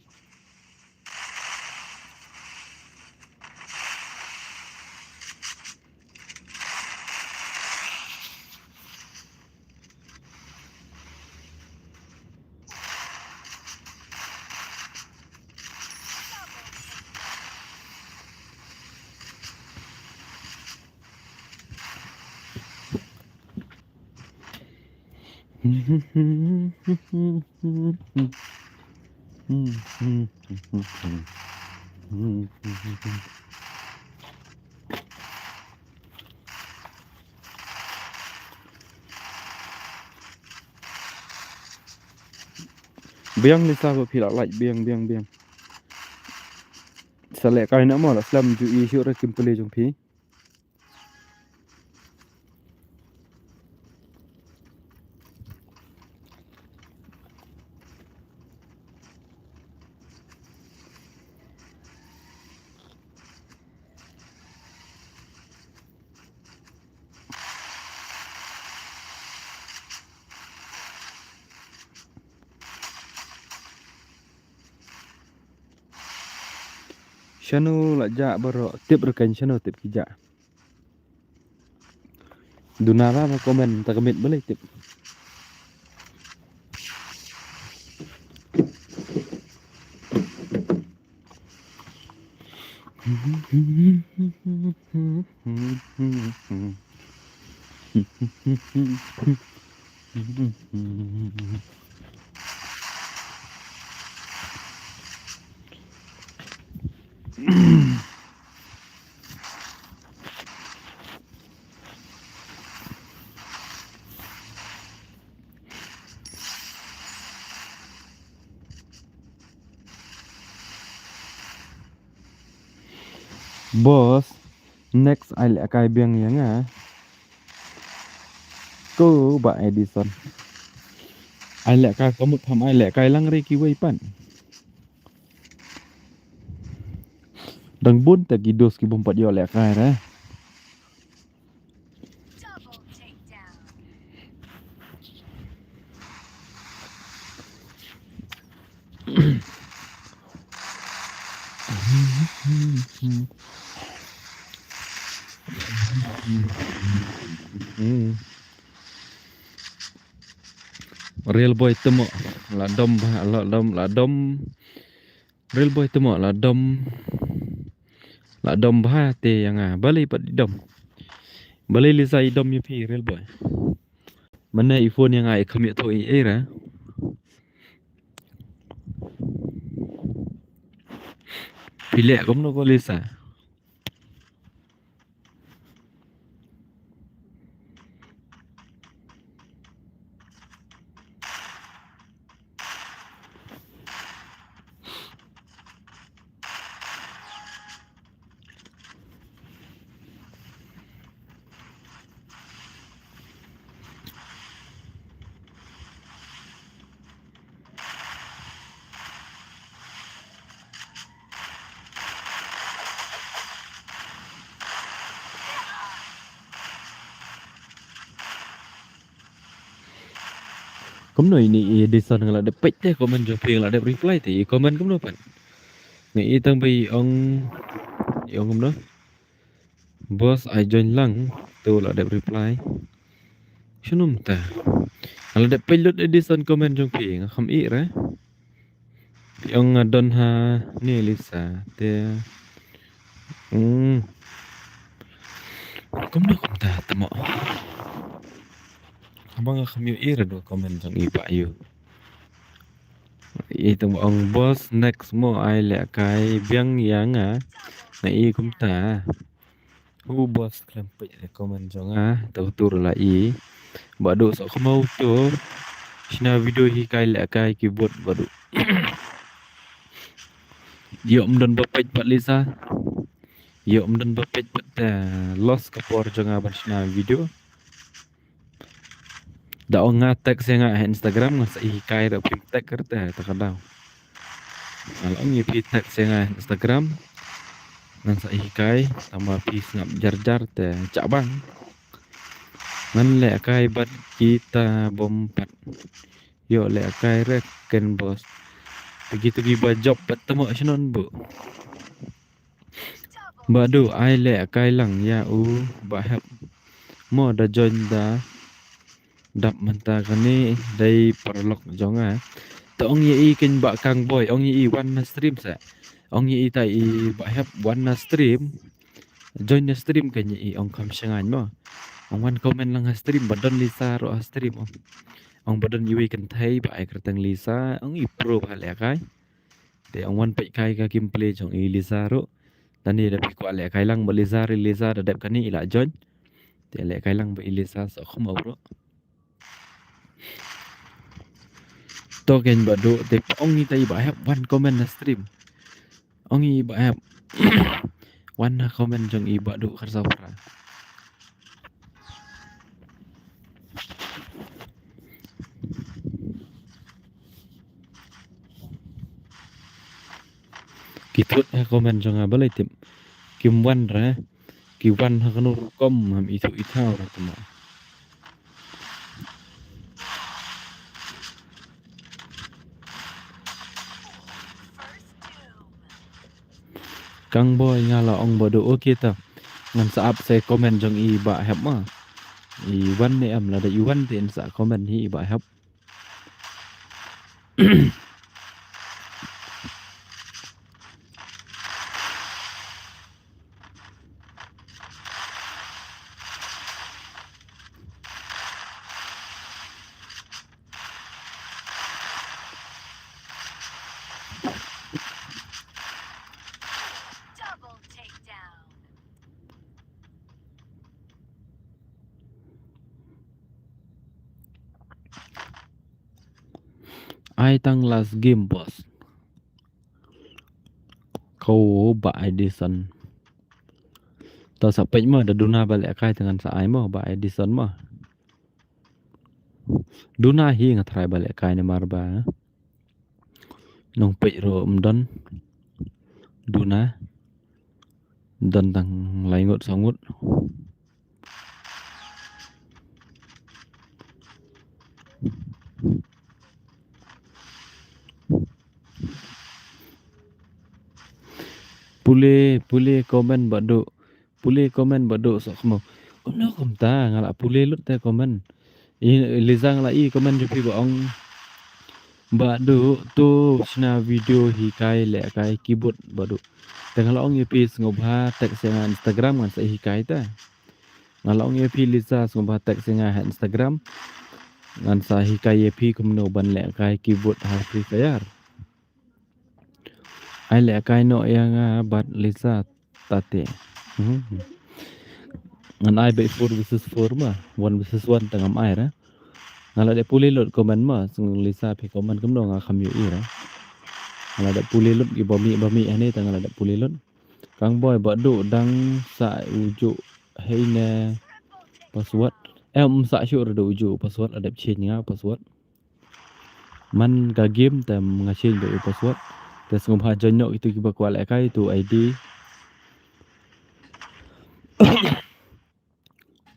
Biang Lisa ba phi la like, biang, biang, biang. Sa lehkai noh mo, la slem ju i shuh re kim pule jong phi. Shano la jah baroh, tip re kan shano tip ki jah. Duna ba comment ta ka miet balei tip. Boss, next ai lehkai biang ïa nga. Ko Bah Edison. Ai lehkai ka mut pham ai lehkai lang re kiwei pat. Dang bun te ki dos ki bym pat ïoh lehkai re. Real boy temo la dom bha, la dom, la dom. Real boy temo la dom. La dom bha te ïa nga. Balei pat i dom? Balei Lisa i dom ïa phi real boy? Mane i phone ïa nga i kham ïathuh ei ei re. Leh kumno ko Lisa? Kumno ini i Edison nga la dep peit te comment jong phi, nga la dep reply te i comment kumno pat. Nga i tang ba i ong, i ong kumno? Boss, ai join lang, to la dep reply. Shano mynta? Nga la dep peit lut Edison comment jong phi, nga kham i re. Phi ong nga don ha ni Lisa te. Hmm. Kumno kumta te mo? Haba nga kham ïohi re da comment jong i Bah Yu. I tang ba ong boss next mo ai lehkai biang ïa nga. Nga i kumta. Hu boss khlem peit re comment jong nga, to tur la i. Bah Duh sok khmau to. Shna video hikai lehkai keyboard Bah Duh. Ïoh ym don ba peit pat Lisa. Ïoh ym don ba peit pat, eh, loss ka por jong nga ban shna video. Da ong nga text ïa nga ha Instagram ngan sa hikai re phi text re te ta ka daw. Nga la ong ïa phi text ïa nga ha Instagram ngan sa hikai tang ba phi sngap jar jar te chah bang. Ngan lehkai bad kita bym pat. Ïoh lehkai re ken boss. Phi ki tu ki ba job pat te mo shano bu. Bah Duh ai lehkai lang ïa u Bah Hep. Mo da join da dap mynta kane dei paralok jong nga. Te ong ïa i ken Bah Kang Boy, ong ïa i wan na stream sa. Ong ïa i ta i Bah Hep wan na stream. Join na stream ken ïa i ong kham shngaiñ mo. Ong wan comment lang ha stream ba don Lisa ruh ha stream ong. Ong ba don iwei kynthei ba ai kyrteng Lisa, ong i pro ba lehkai. Te ong wan peit kai ka gameplay jong i Lisa ruh. Tani da phi kwah lehkai lang ba Lisa re Lisa da dep kane i la join. Te lehkai lang ba i Lisa sok khmau ruh. To ken Bah Duh te ong i ta i Bah Hep wan comment na stream. Ong i Bah Hep. Wan na comment jong i Bah Duh Kharsaw Phra. Ki thut ha comment jong nga balei tip. Kim wan re. Ki wan ha kano rukom ngam ithuh ithaw re tama. Kang Boy nga la ong Bah Duh, okay ta. Ngan sa ap sa comment jong i Bah Hep ma. I wan ne em, lada i wan te in sa comment hi i Bah Hep. Double takedown. Ai tang last game, boss. Ko Bah Edison. To sa peit mo, da duna ba lehkai te ngan sa ai mo, Bah Edison mo. Duna hi nga tharai ba lehkai ne mar ba. Nong peit ruh ym don. Duna. Don tang lai ngut saw ngut. Pule, pule comment Bah Duh. Pule comment Bah Duh sok mo. Kumno kumta nga la pule lut te comment. I, Liza nga la i comment jong phi ba ong. Bah Duh to shna video hikai lehkai keyboard Bah Duh. Te nga la ong ïa phi sngewbha text ïa nga Instagram ngan sa hikai te. Nga la ong ïa phi Liza sngewbha text ïa nga ha Instagram. Ngan sa hikai ïa phi kumno ban lehkai keyboard ha Free Fire. Ai lehkai noh ïa nga bad Lisa Tate. Mhm. Ngan ai beit four versus four ma, one versus one te ngam ai re. Nga la dep pule lut comment ma, sngewbha Lisa phi comment kumno nga kham ïohi re. Nga la dep pule lut kiba mih ba mih hangne te nga la dep pule lut. Kang Boy ba duh dang sa uju hei ne password. Em, sa shuh re duh uju password, la dep change nga password. Man ka game te nga change beit u password. Te sngewbha join noh kito kiba kwah lehkai tu I D.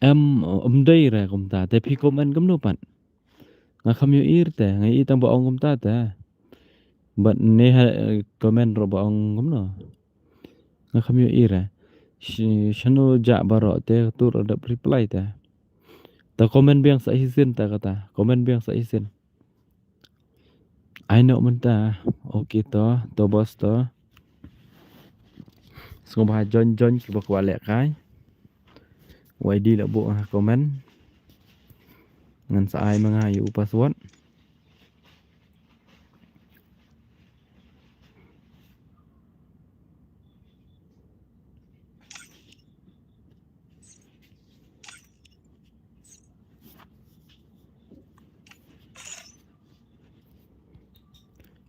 Em, em dei re kumta. Te phi comment kumno pat? Nga kham ïohi re te, nga ïohi tang ba ong kumta te. Bad ne ha, eh, comment ruh ba ong kumno. Nga kham ïohi re. Shi-, shano jah baroh te, tu ruh dep reply te. Ta comment biang sa shisien ta kata. Comment biang sa shisien. Ai noh mynta. Okay to, to boss to. Sngewbha join join kiba kwah lehkai. Y D la buh ha comment. Ngan sa ai ma nga ïa u password.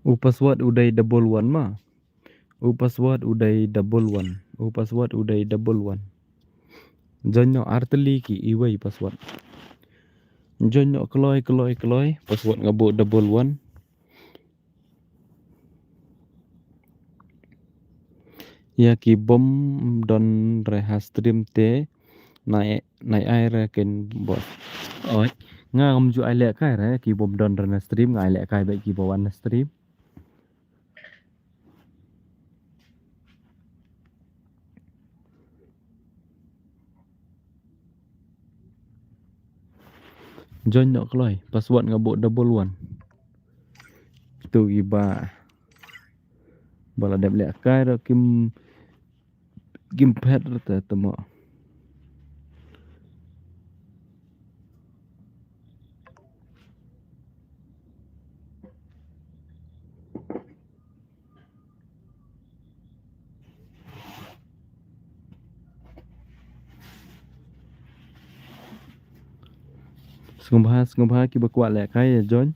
U password u dei double one ma. U password u dei double one. U password u dei double one. Join noh artylli ki iwei password. Join noh kloi kloi kloi password nga buh double one. Ïa ki bym don re ha stream te nai nai ai re ken boss. Oi, nga ngam ju ai lehkai re ki bym don re na stream, nga ai lehkai beit kiba wan na stream. Join noh kloi, password nga buh double one. Tu kiba ba la dep lehkai ruh kim kim phet ruh te te mo. Sngewbha sngewbha kiba kwah lehkai ïa join.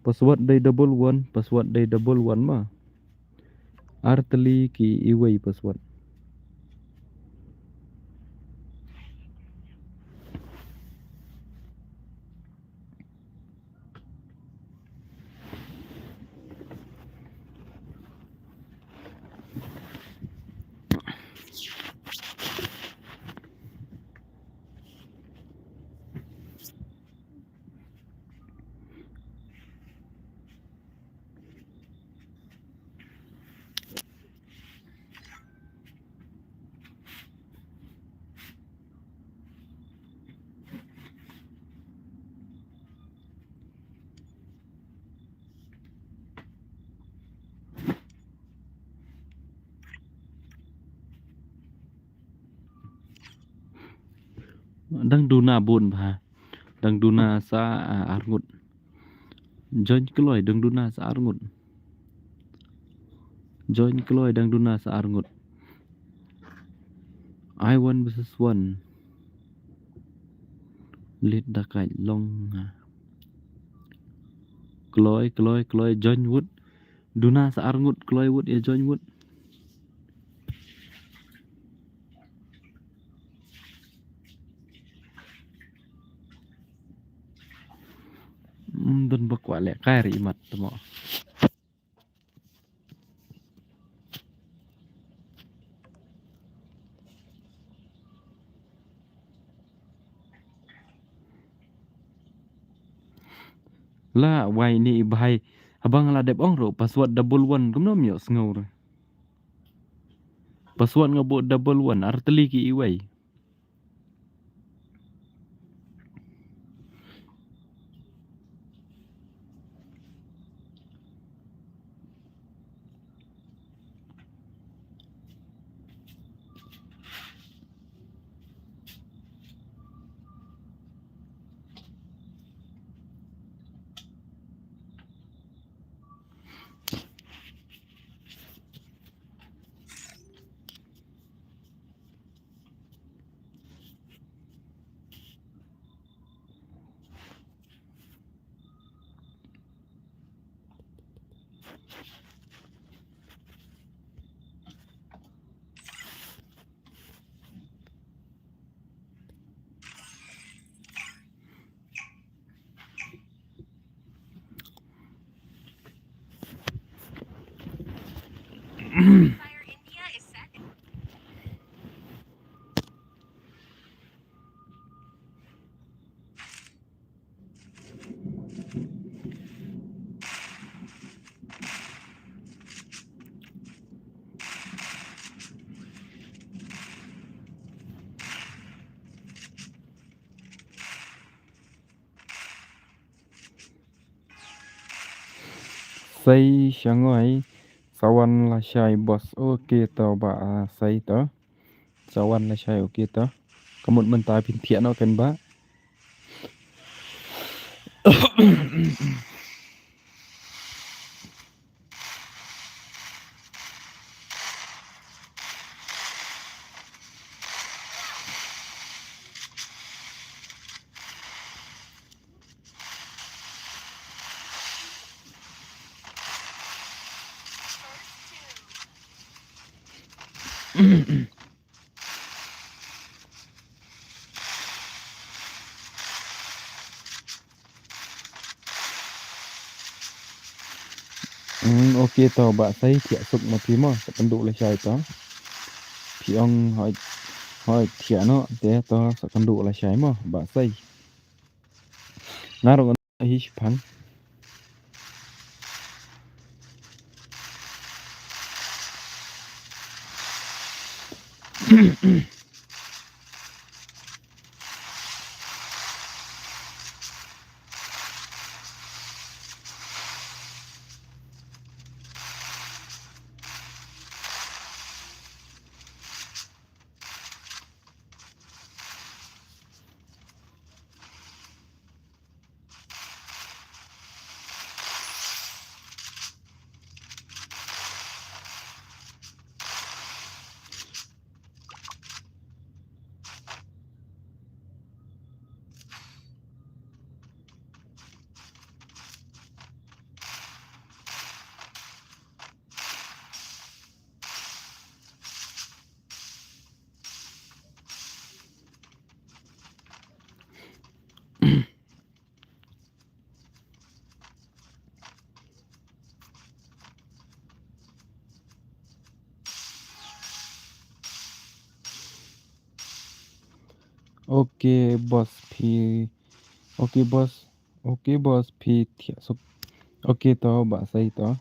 Password dei double one, password dei double one ma. Artylli ki iwei password. Dang duna bun bha. Dang duna sa, ah, arngut. Join kloi dang duna sa arngut. Join kloi dang duna sa arngut. I one versus one. Lit dakai long. Kloi, kloi, kloi, join wut. Duna sa arngut, kloi wut, ïa join wut. Hmm, don ba kwah lehkai re imat tamo. La wai ni i bhai. Haba nga la dep ong ruh password double one kumno ym ïoh sngew re. Password nga buh double one, artylli ki iwei. Sei shangoi, sa wan lashai boss. Ok to Bah, ah, Sei to. Sa wan lashai, ok to. Ka mut mynta phin thiah noh ken Bah. Hmm, ok to Bah Sei, thiah suk ma phi mo, sa kynduh lashai to. Phi ong hoi, hoi thiah noh, te to sa kynduh lashai mo, Bah Sei. Nga ruh ngan hi shiphang. Ok boss phi. Ok boss. Ok boss phi thiah suk. Ok to Bah Sei to.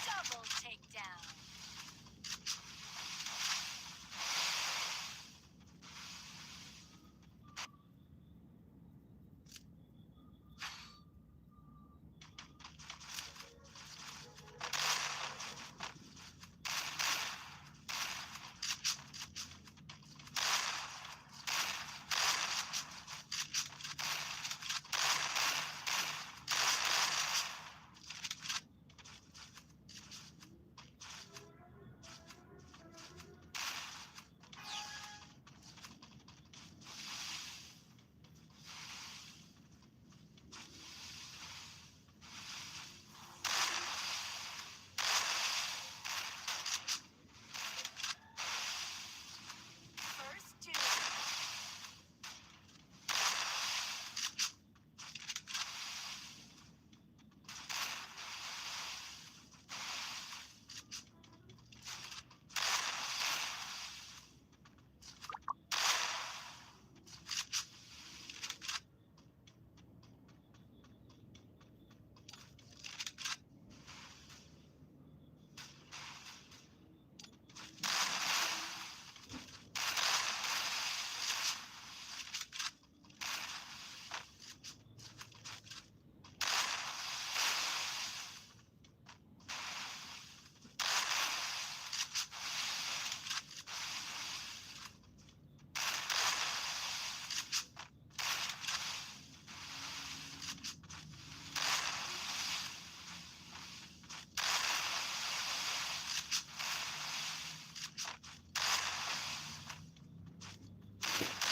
Double takedown.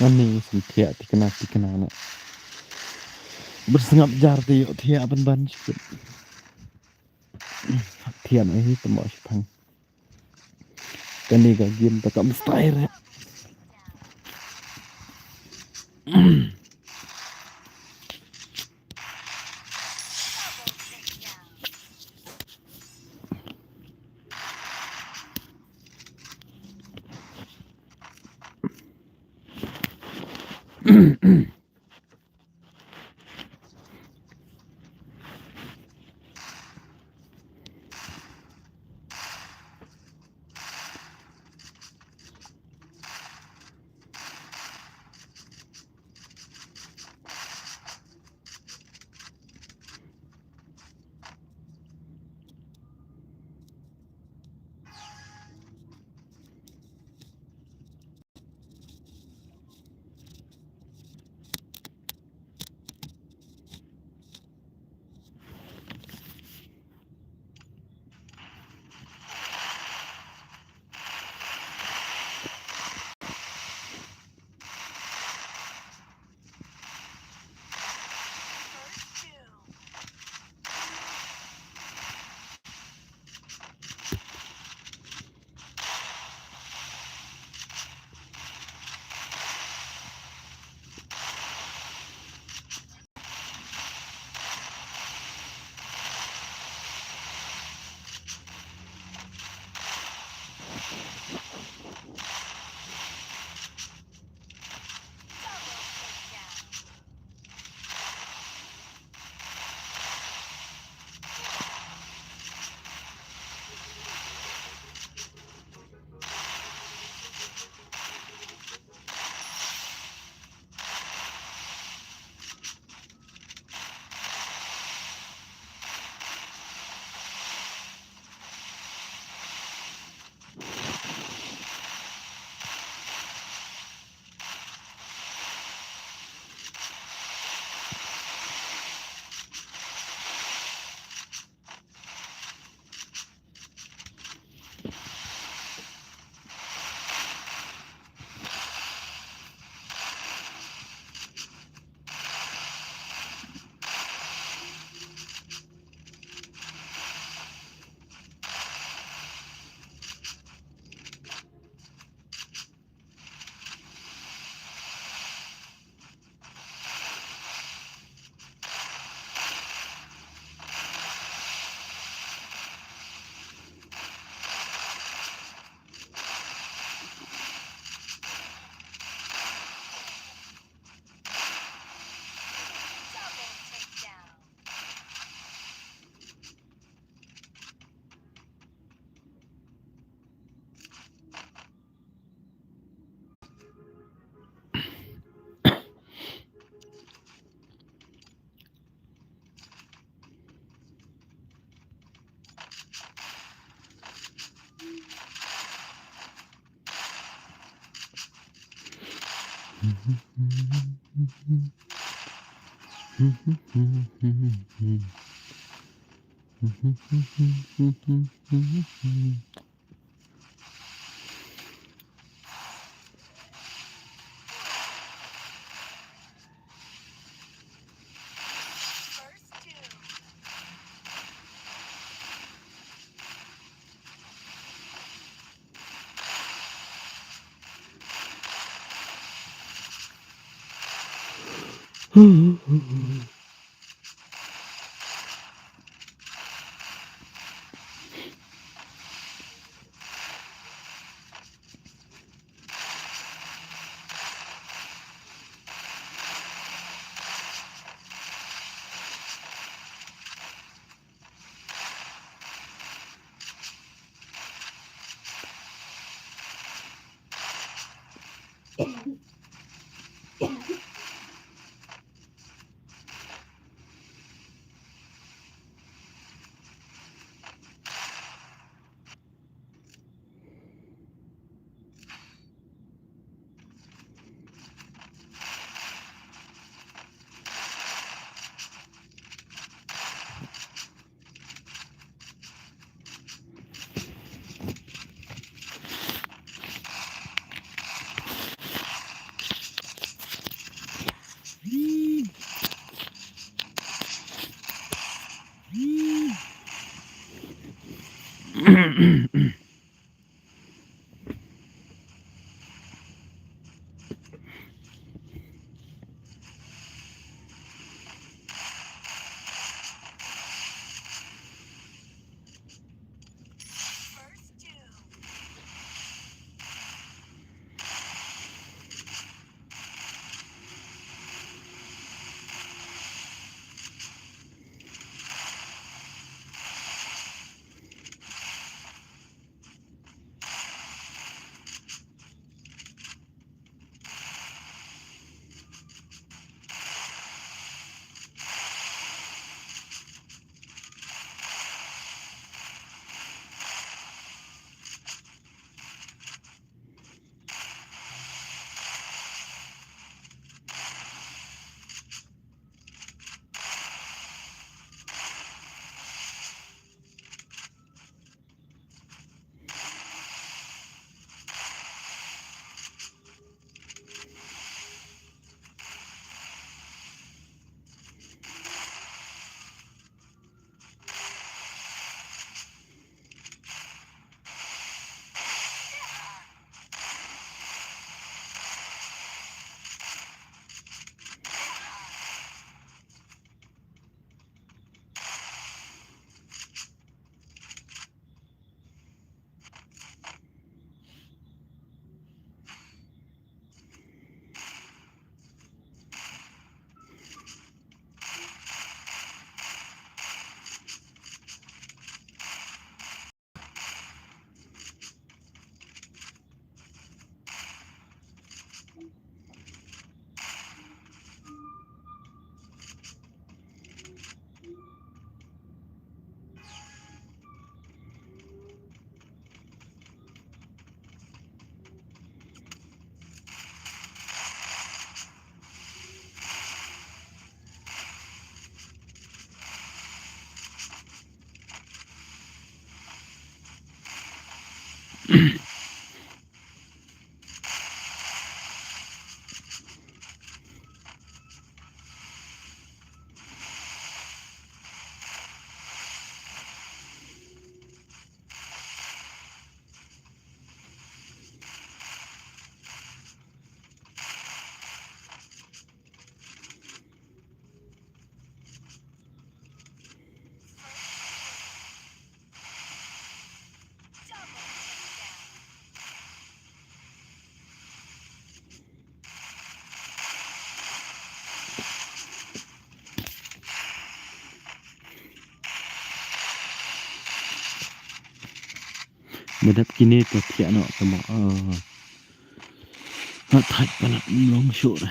Ani sngewthiah tikna tikna ne. Bersngap jar te ïoh thiah ban ban shikit. Yan ai hi tamo shipang. Kani ka game ta kam style. Ba dap kine to thiah noh tamo. Oh. Nga thait palat, ym long shuh re.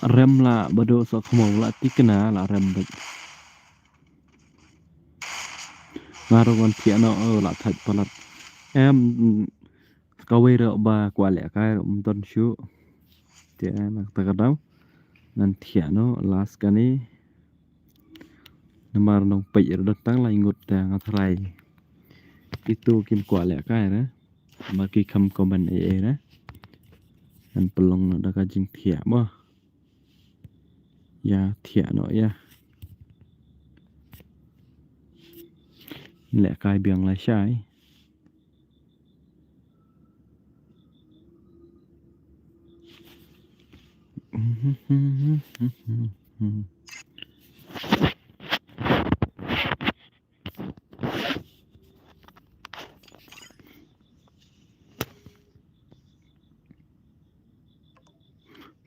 Rem la ba dei sa khmong la tikna la rem bad. Nga ruh ngan thiah noh, oh, la thait palat. Em, kawei ruh ba kwah lehkai ruh ym don shuh. Te na kata ka daw ngan thiah noh last kane. Namar nongpeit ruh don tang lai ngut te nga tharai itu kim kwah lehkai re. Ba ki kham comment ei ei re. Ngan pynlong noh da ka jingthiah mo. Ïa thiah noh ïa. Lehkai biang lashai.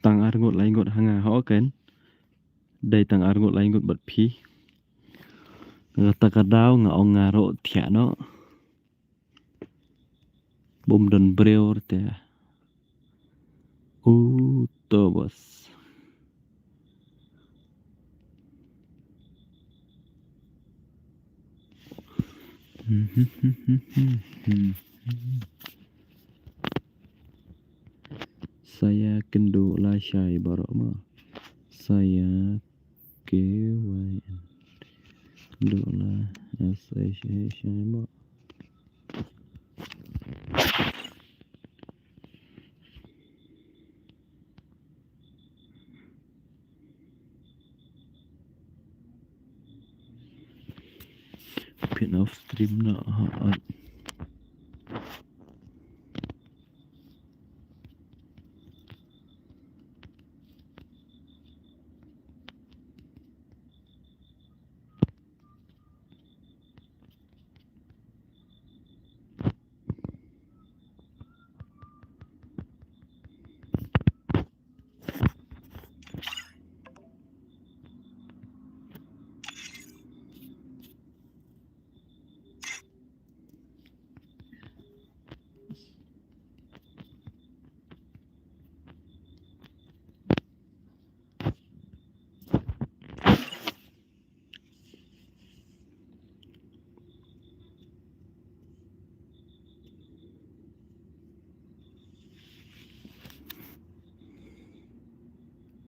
Tang ar ngut lai ngut ha nga, ho ken. Dei tang ar ngut lai ngut bad phi. Kata ka daw nga ong nga ruh thiah noh. Bym don briew te. U to bos. Sa ïa kynduh lashai baroh ma. Sa ïa K Y N. Kynduh la S H H I ma. Pin off stream na ha.